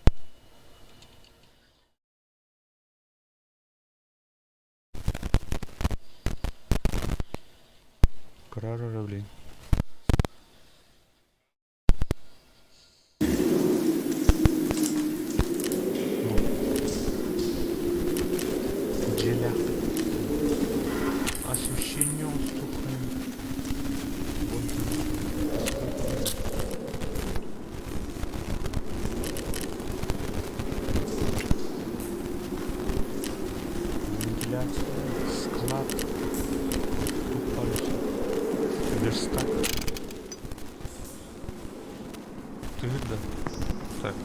Крара, блин. Дьиэлээх освещение уступаем. Вон там. Вентиляция, склад, тупо верстак. Ты да? Так.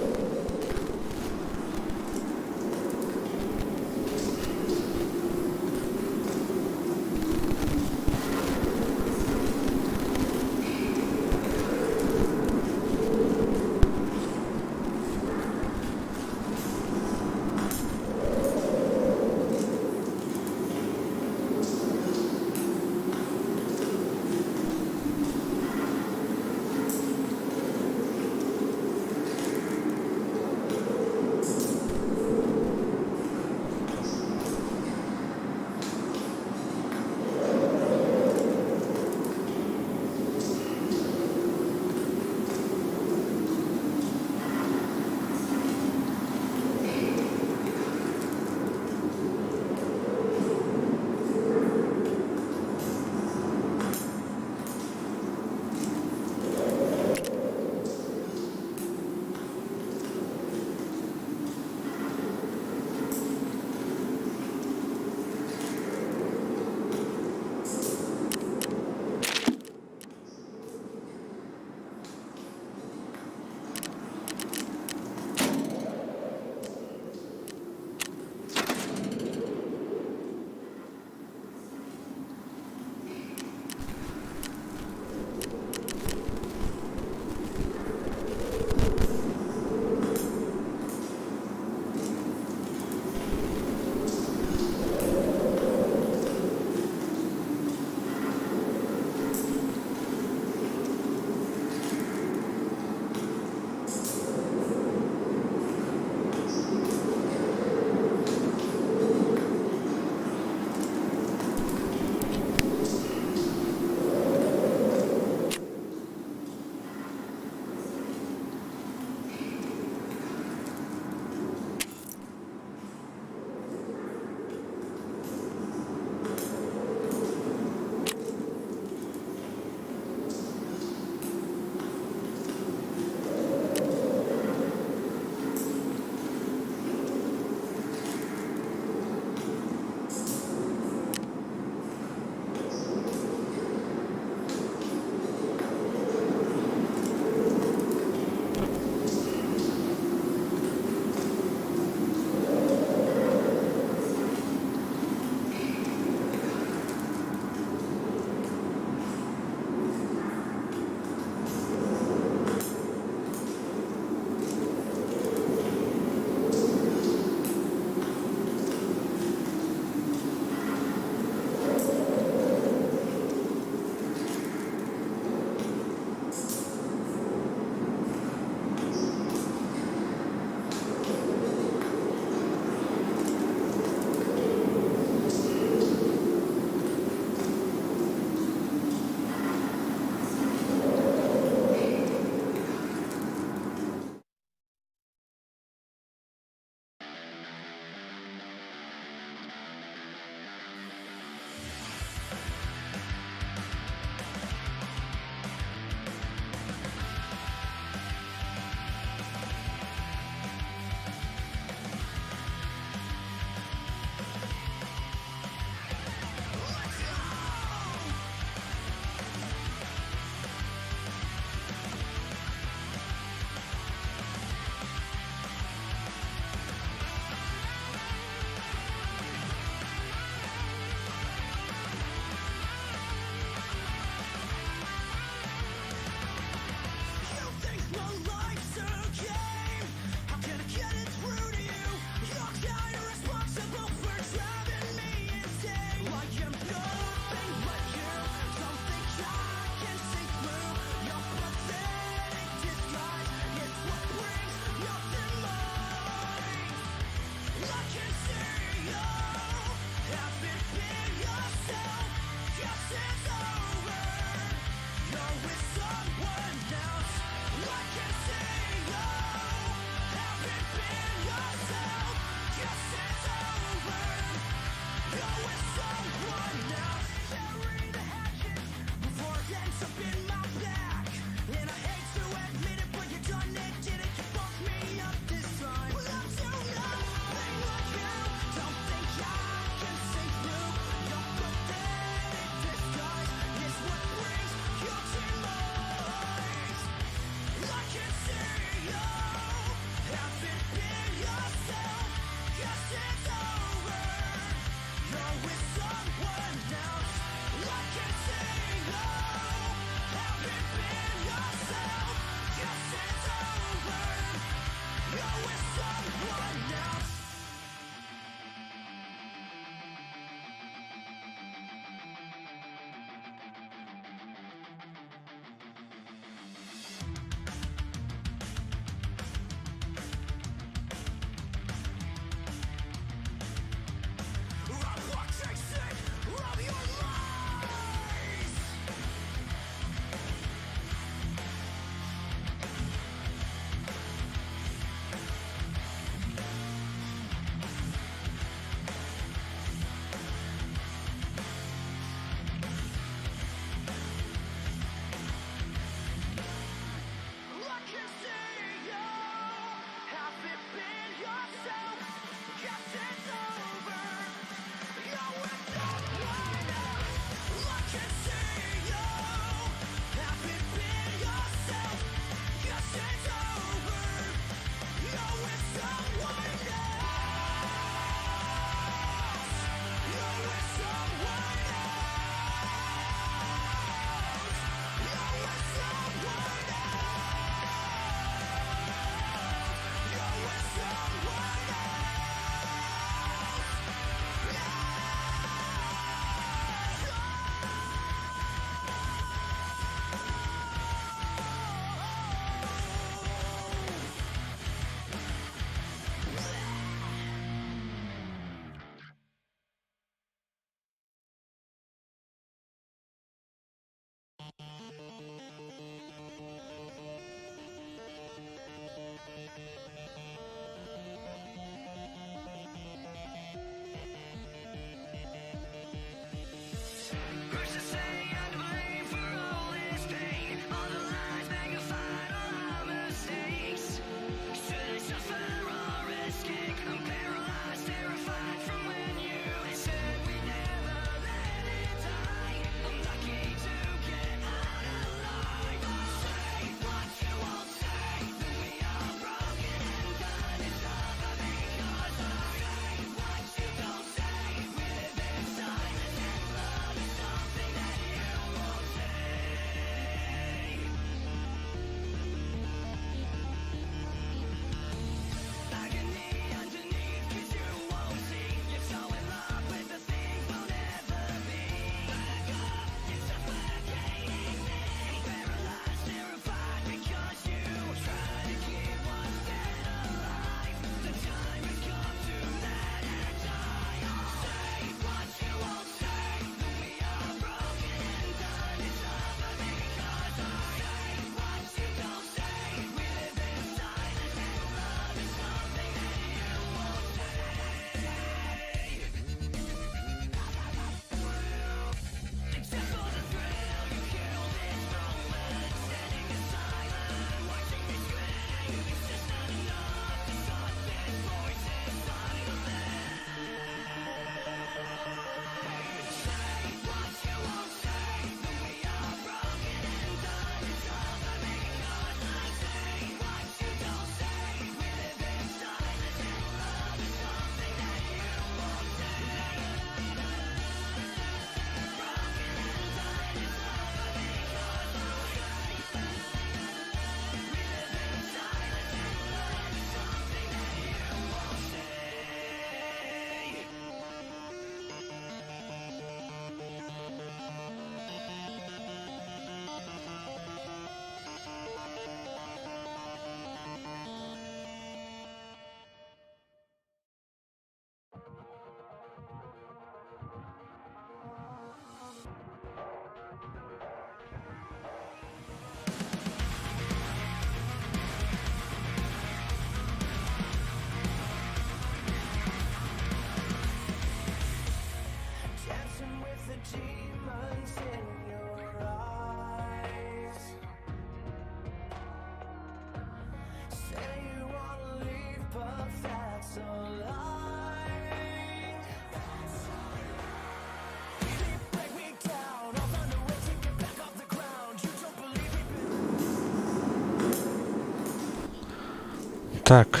Так,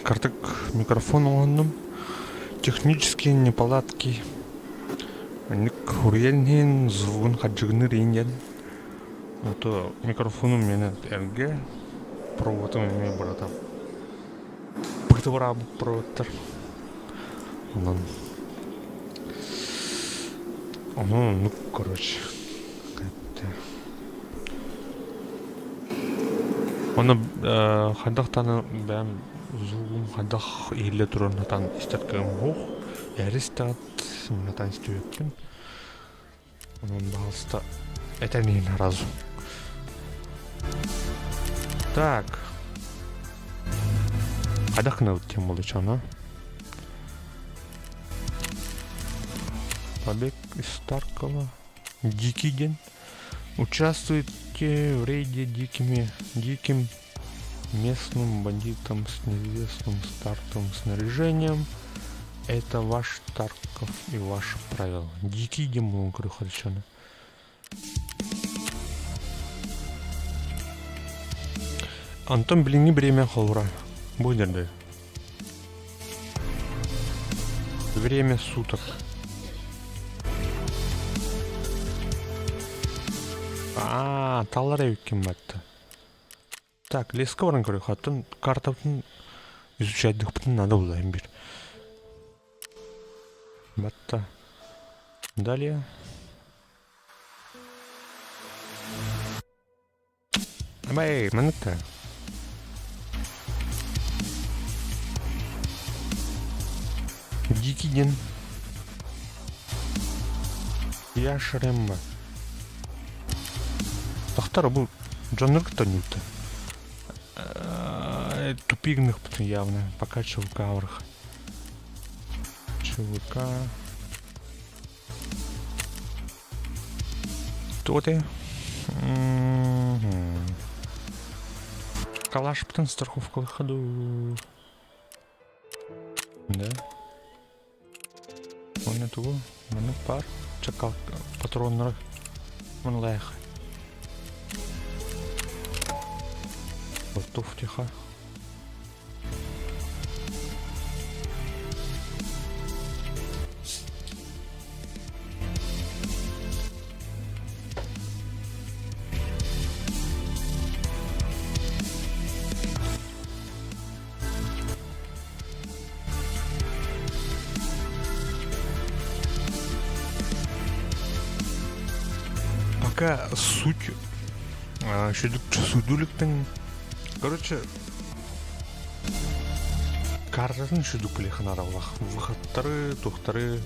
картык микрофон оҥоһуннум. Технические неполадки. Маннык хуруйан иһин звугун хардьыгыныыр иһин диэн. Ото микрофонум миэнэ эргэ, проводум эмиэ бырата. Быты быраабыт проводтар. Онон онон оннук короче. Ону хайдах даҕаны бэйэм звугум хайдах иһиллэ турарын сатаан истэр кыаҕым суох. Эрэ истэҕит, сатаан истибэппин. Онон баҕаласта этэн иһин сразу. Так. Хайдах гынабыт диэн буолла Побег из Таркова. Дикий диэн. Участвуйте в рейде дикими, диким местным бандитом с неизвестным стартовым снаряжением. Это ваш Тарков и ваши правила. Дикий демон, говорю, харчаны. Антон билиҥҥи бириэмэ холура. Бу дерде. Время суток. Аа, таллар эбиккин батта. Так, леска баран көрүөх, оттон картабытын изучайдыхпытын надо булайын бир. Батта. Далее. Эй, маныкта. Дикий диэн. Я Шремма. Тохтор бу дьоннор кытта ньуутта. Тупигных явно. Пока ЧВК врах. ЧВК. Кто ты? Калаш страховка выходу. Да. Оны тугу? Маны пар. Чакал патроннары. Маны лайық. Готов тихо. Пока суть сүдүлүктэн короче картатын сүдүк билиэхэ выходтары туохтары.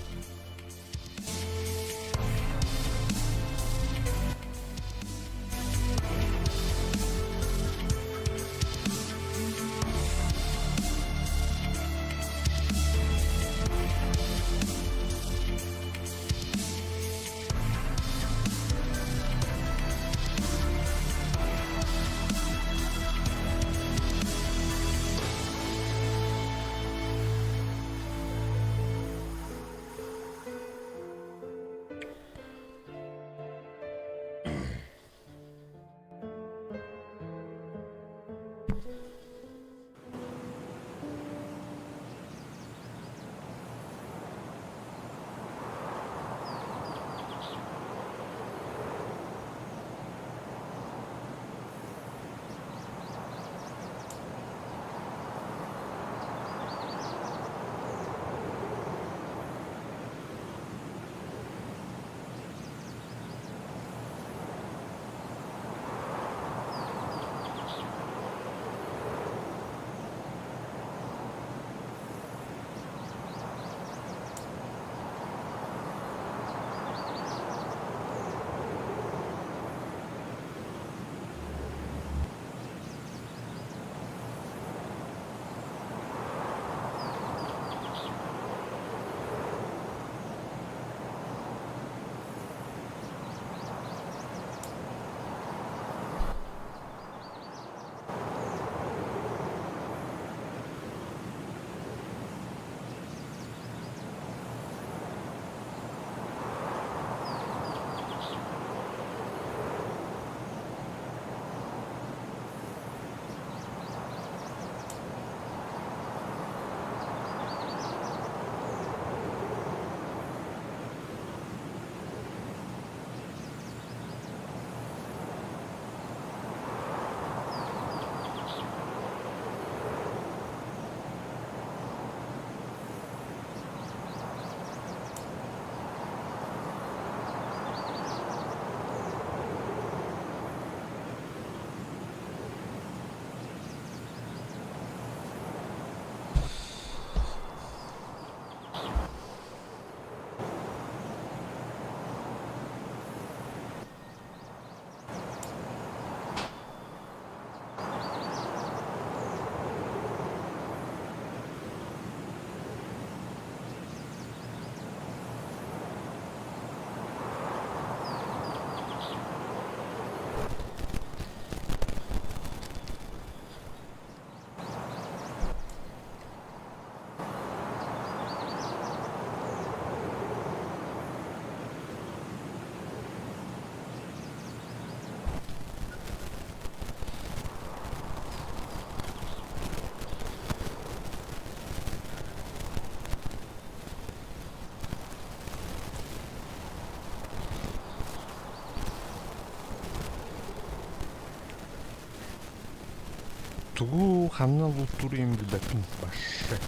Тугу ханна лууттуур им билбэппин вообще.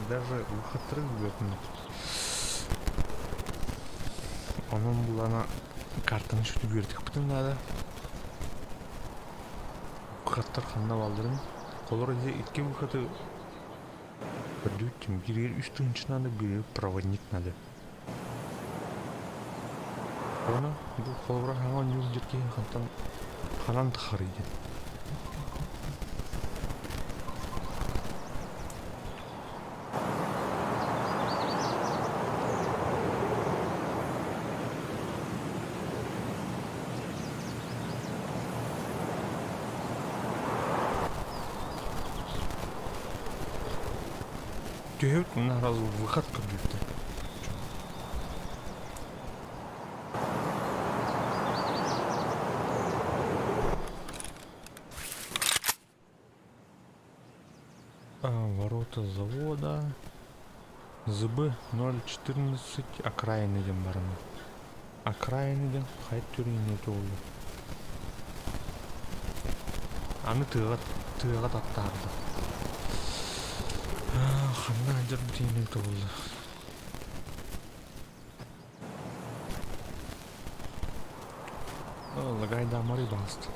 Даже выходтары билбэппин. Онон булана картаны сүтүк үөрэтиэхпитин наада. Выходтар ханна баалларын. Холор дьэ икки выходы көрдүүттүм. Бииригэр үс тыһыынча надо, бииригэр проводник надо. Уонна бу холобура хаҥа оонньуур диир киһи хантан ханан тахарый диэн. Түһэбит уонна сразу выход көрдүүттэн. Ворота завода ЗБ-014 окраины диэн баран. Окраины диэн хайа түрүнэ туолла. Аны тыаҕа тыаҕа таттаарда. Ханна сылдьарбыт иһин туолла. Лагайдаамарый баҕаста.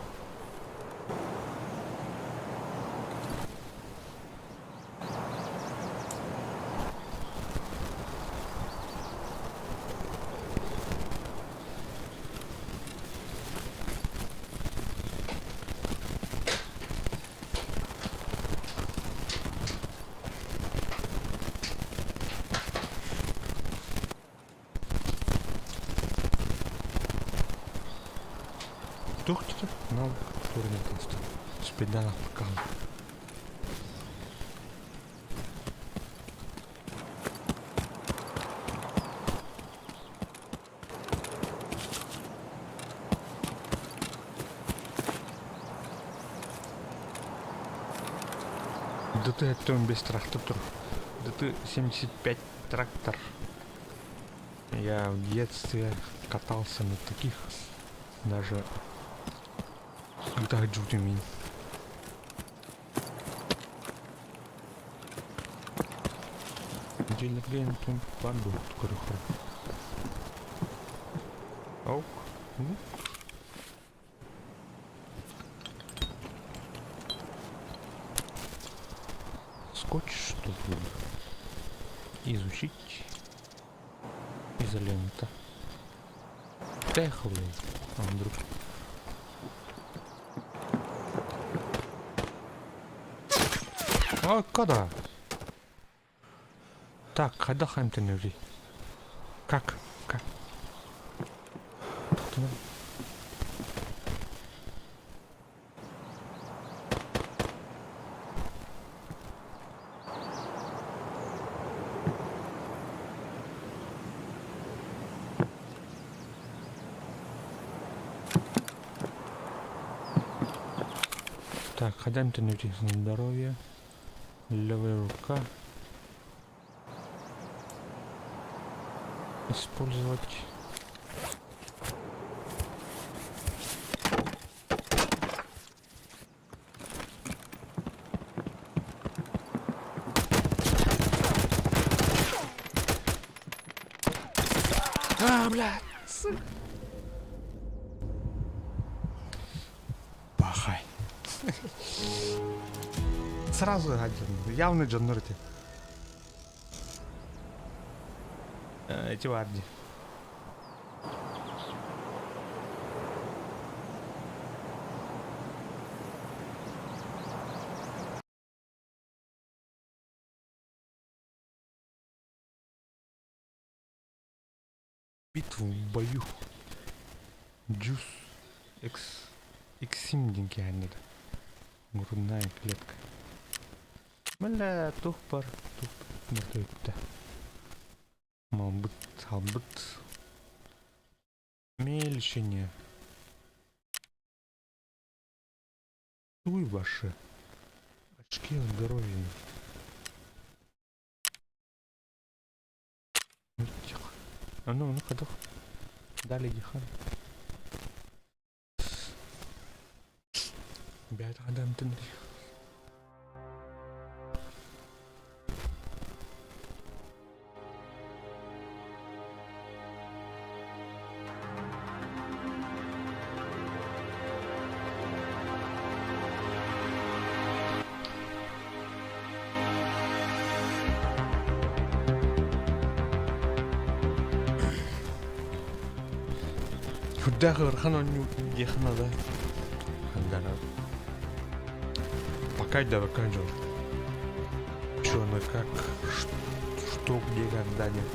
Туох диэтэ? Мынау турнир таҕыста. Спиддан аппакка ДТ-75 трактор тур. ДТ-75 трактор. Я в детстве катался на таких, даже когда джутимин. Дьиэлэргэ тумп баар дуо көрүөххэ. Ок. Скотч, что ли? Изучить. Изолента. Поехали. А вдруг? А, когда? Так, хайдах эмтэнэрий? Как? Как? Так, хайдах эмтэнэрий? Здоровье. Левая рука. Использовать. А, блядь! Сука. Пахай. Сразу один. Явный дьоннор эти. Эти варди. Битву в бою. Джус X Xим диэн киһи Грудная клетка. Бля, тух бар, тух мөртөйүттэ. Малбыт, салбыт. Мельчине. Туй ваши. Очки здоровья. А ну, ну ходох. Дали дихан. Бэт адам тынри. Үрдээх ыарахан оонньуу диэххэ наада. Хандара. Пока өйдөөбөккө дьон. Чё, ну как, что, где, когда, нет.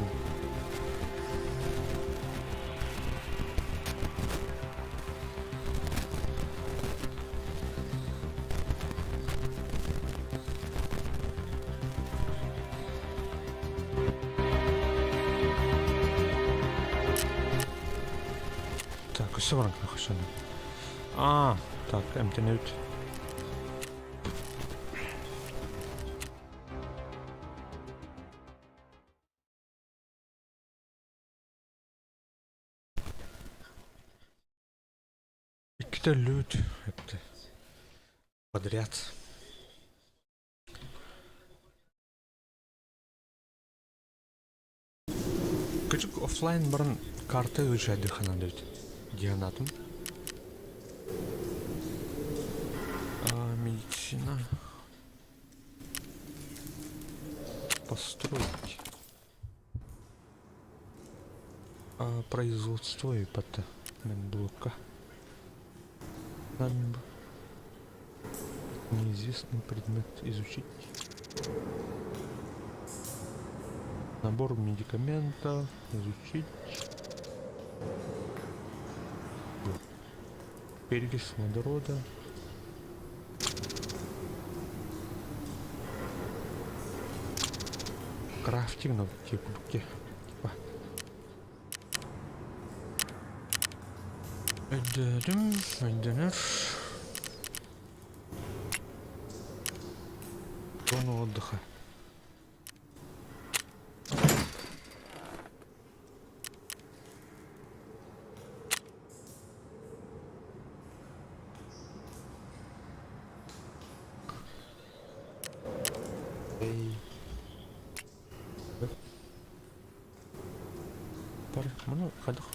Так, өссө баран көрөхсөнө. Аа, так, эмтэнэбит. Иккитэ өллүбүт эптэ. Подряд. Кычык оффлайн баран карта изучайдыххына эбит диэн атын. Медицина. Построить. Производство ипт блока. Неизвестный предмет изучить. Набор медикаментов изучить. Перекись водорода. Крафтинг надо типа. Өйдөөтүм, өйдөнөр. Зона отдыха. Эй. Маны хайдах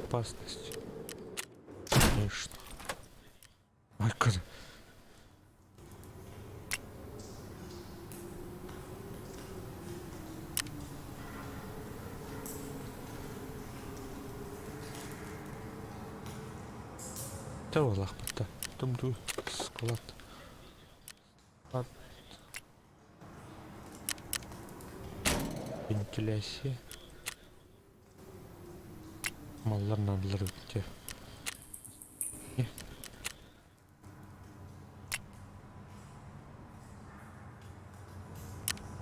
Безопасность. Конечно. Ай, Тавалахпытта. Тумту склад. Склад. Вентиляция. Маллар наадалар эбит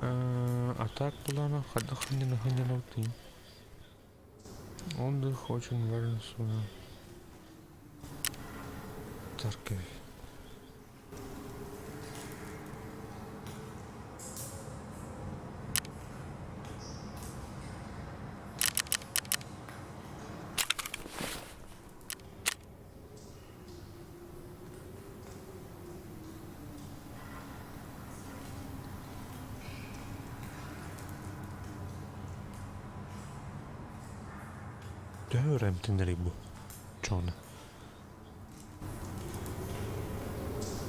А так плана ханина Отдых очень важен сюда. Церковь. Төһө өр эмтэнэрий бу Чону?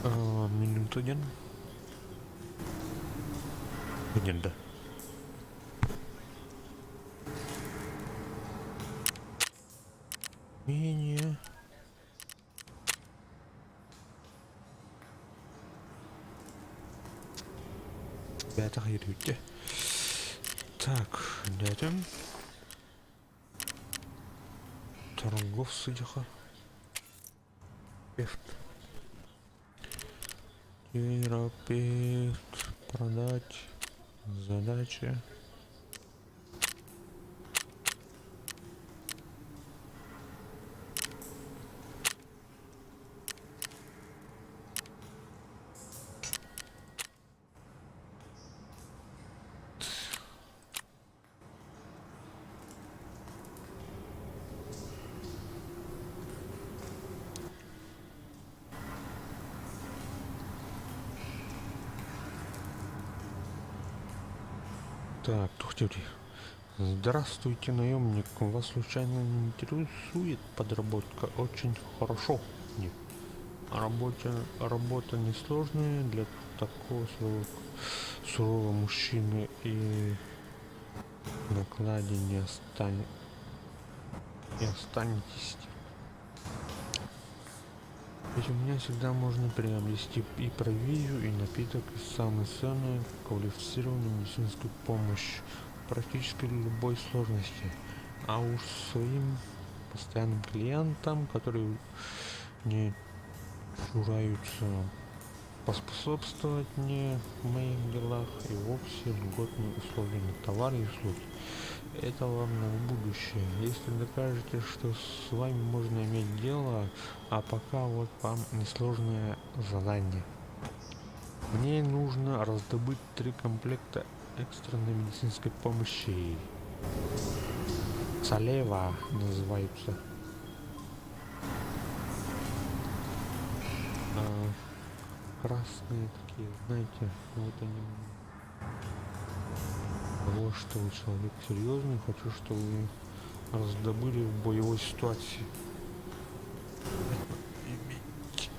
Минута диэн диэн да Менее Бэйэтэ хайырыытте. Так, дэтим. Торгов судьяха. Терапевт. Терапевт. Продать. Задачи. Так, тухтюри. Здравствуйте, наемник. Вас случайно не интересует подработка? Очень хорошо. Нет. Работа, работа несложная для такого сурового, сурового мужчины и... Накладе не остань... не останетесь. Ведь у меня всегда можно приобрести и провизию, и напиток, и самую ценную квалифицированную медицинскую помощь практически любой сложности. А уж своим постоянным клиентам, которые не чураются поспособствовать мне в моих делах и вовсе льготные условия на товары и услуги. Это вам на будущее. Если докажете, что с вами можно иметь дело, а пока вот вам несложное задание. Мне нужно раздобыть три комплекта экстренной медицинской помощи. Салева называются. А, красные такие, знаете, вот они. Того, что вы человек серьезный, хочу, чтобы вы раздобыли в боевой ситуации. Иметь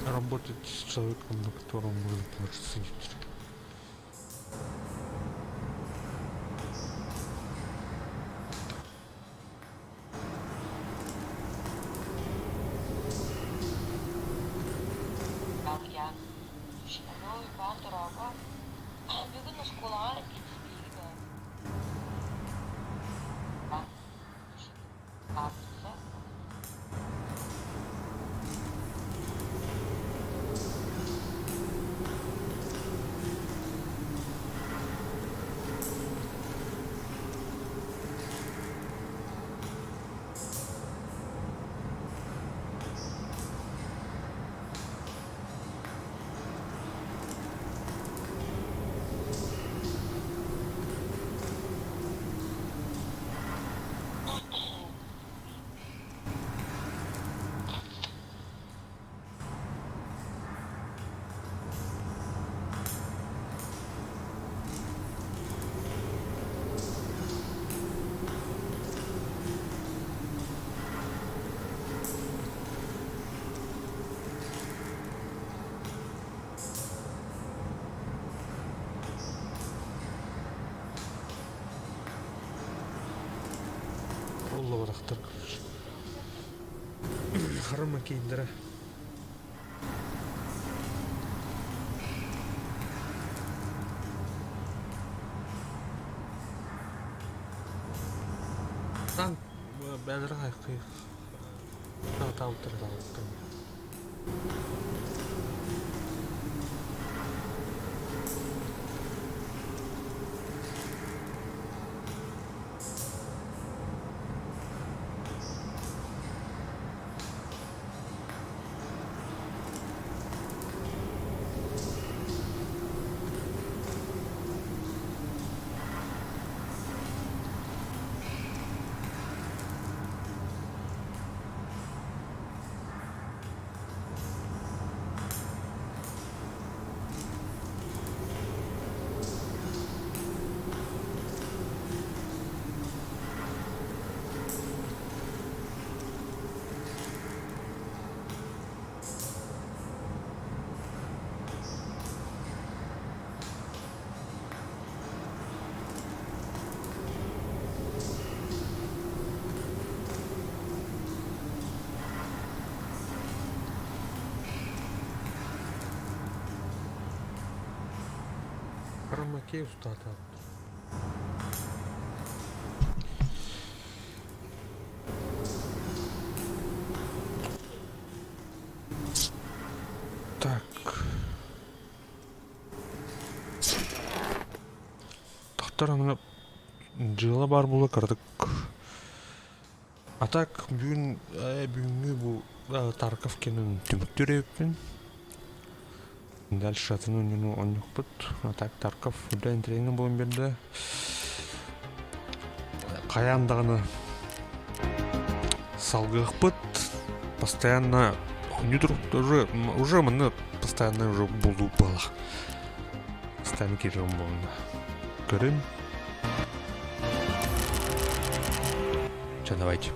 работать с человеком, на котором можно положиться. Оллубатахтар короче. Харама кииндэрэ. Таан бэдэр таалтыр. Хромакей устата. Так. Тахтар аны дьыала баар буола кыратык. А так бүгүн бүгүҥҥү бу Тарков кэнин түмүктүүр эбиппин. Дальше атын оонньууну оонньуохпут. А так Тарков үлэ интэриэһинэй буолан биэрдэ. Хайаан даҕаны салгыахпыт. Постоянно оонньуу уже уже манна постоянно уже булуу буолла. Постоянно киирэн буолла. Көрүн. Чэ, давайте.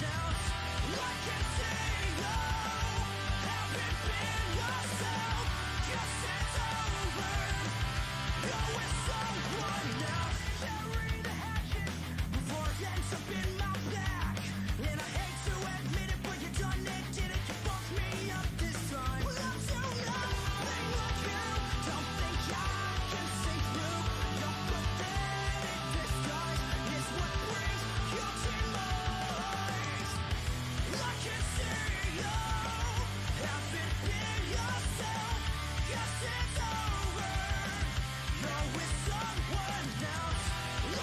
Else. I can see you haven't been yourself. Guess it's over. You're with someone else. Bury the hatchet before it ends up in my back. And I hate to admit it, but you done it, did it. You fucked me up this time. Well, I'm too nothing like you. Don't think I can see through your pathetic disguise. Is what brings your demise. I can see you haven't been yourself. Guess it's over. You're with someone else.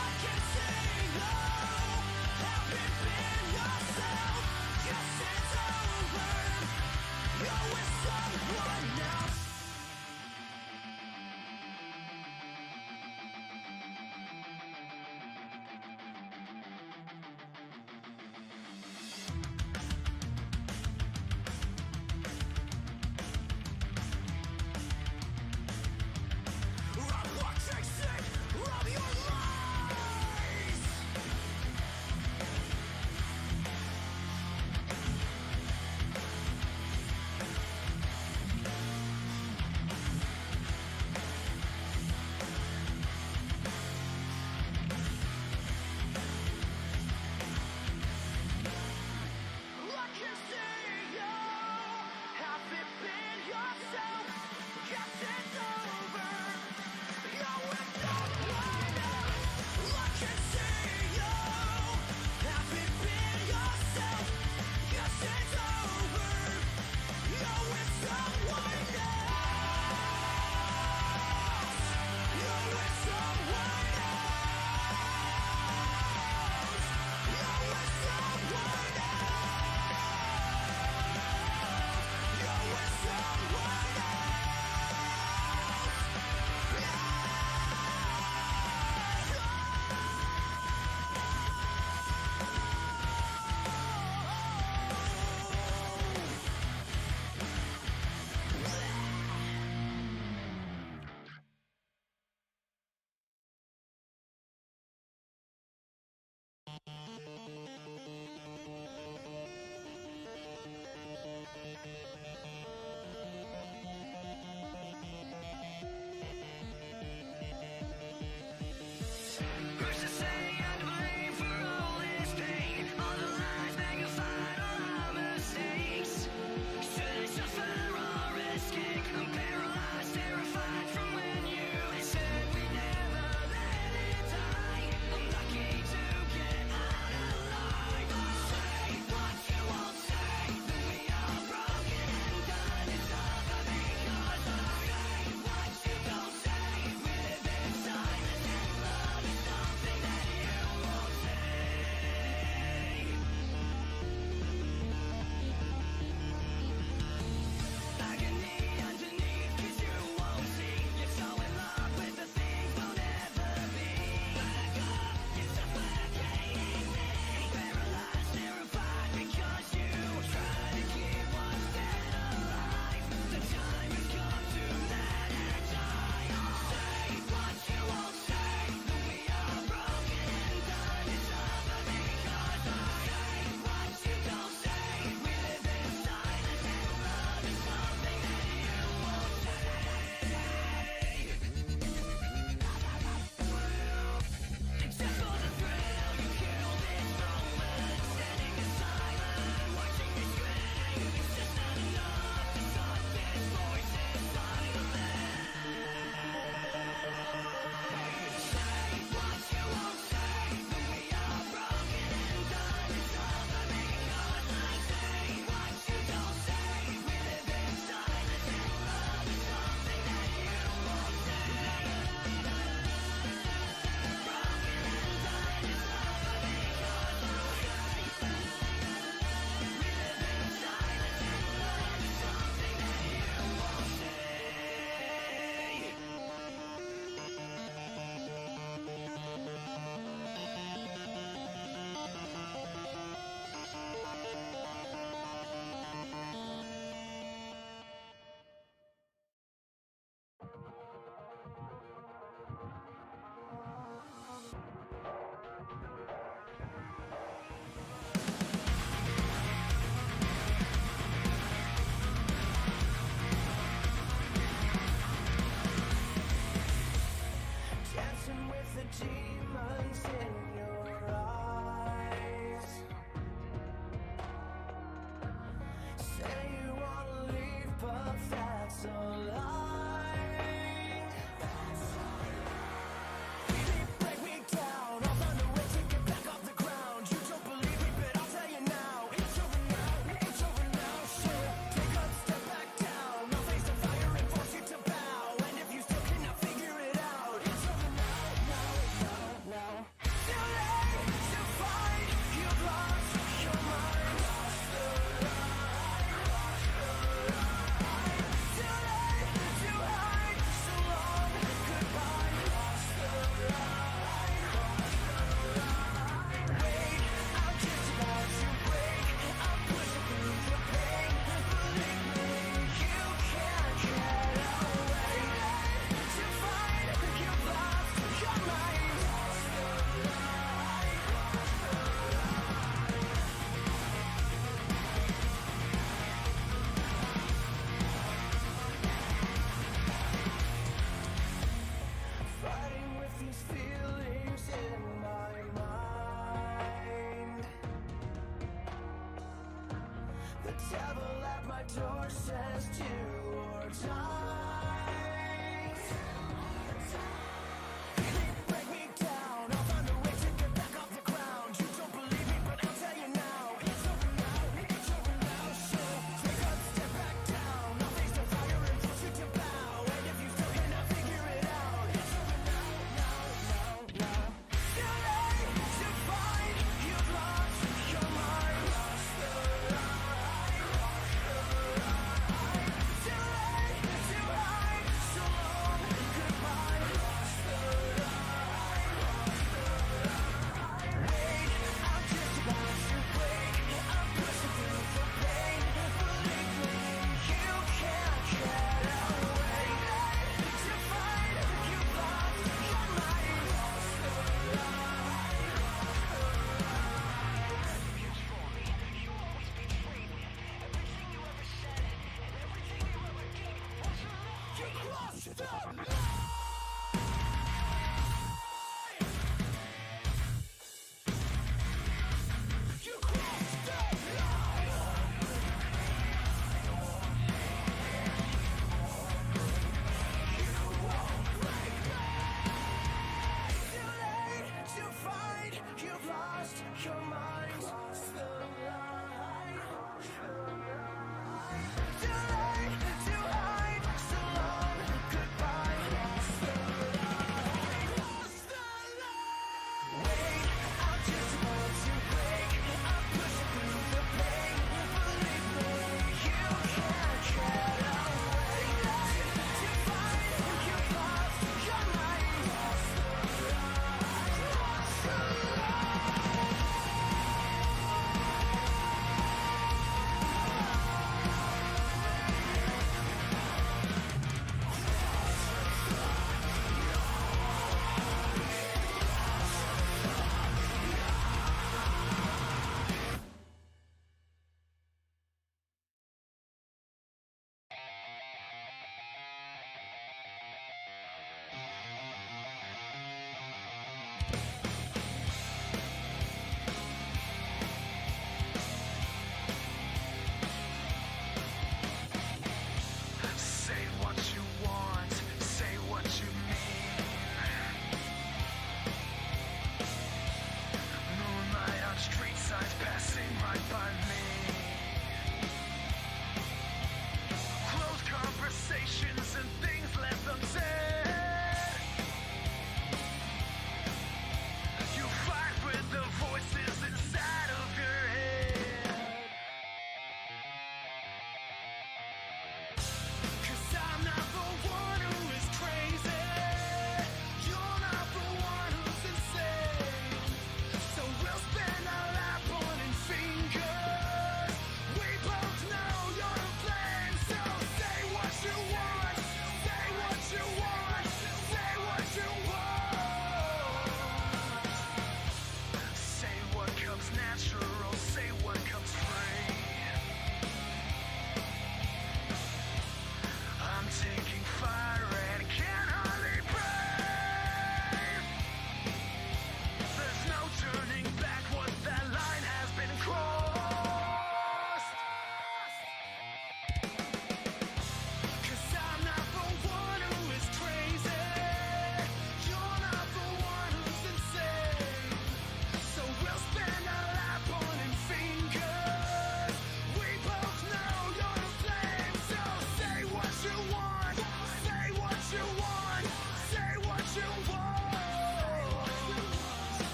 To or time.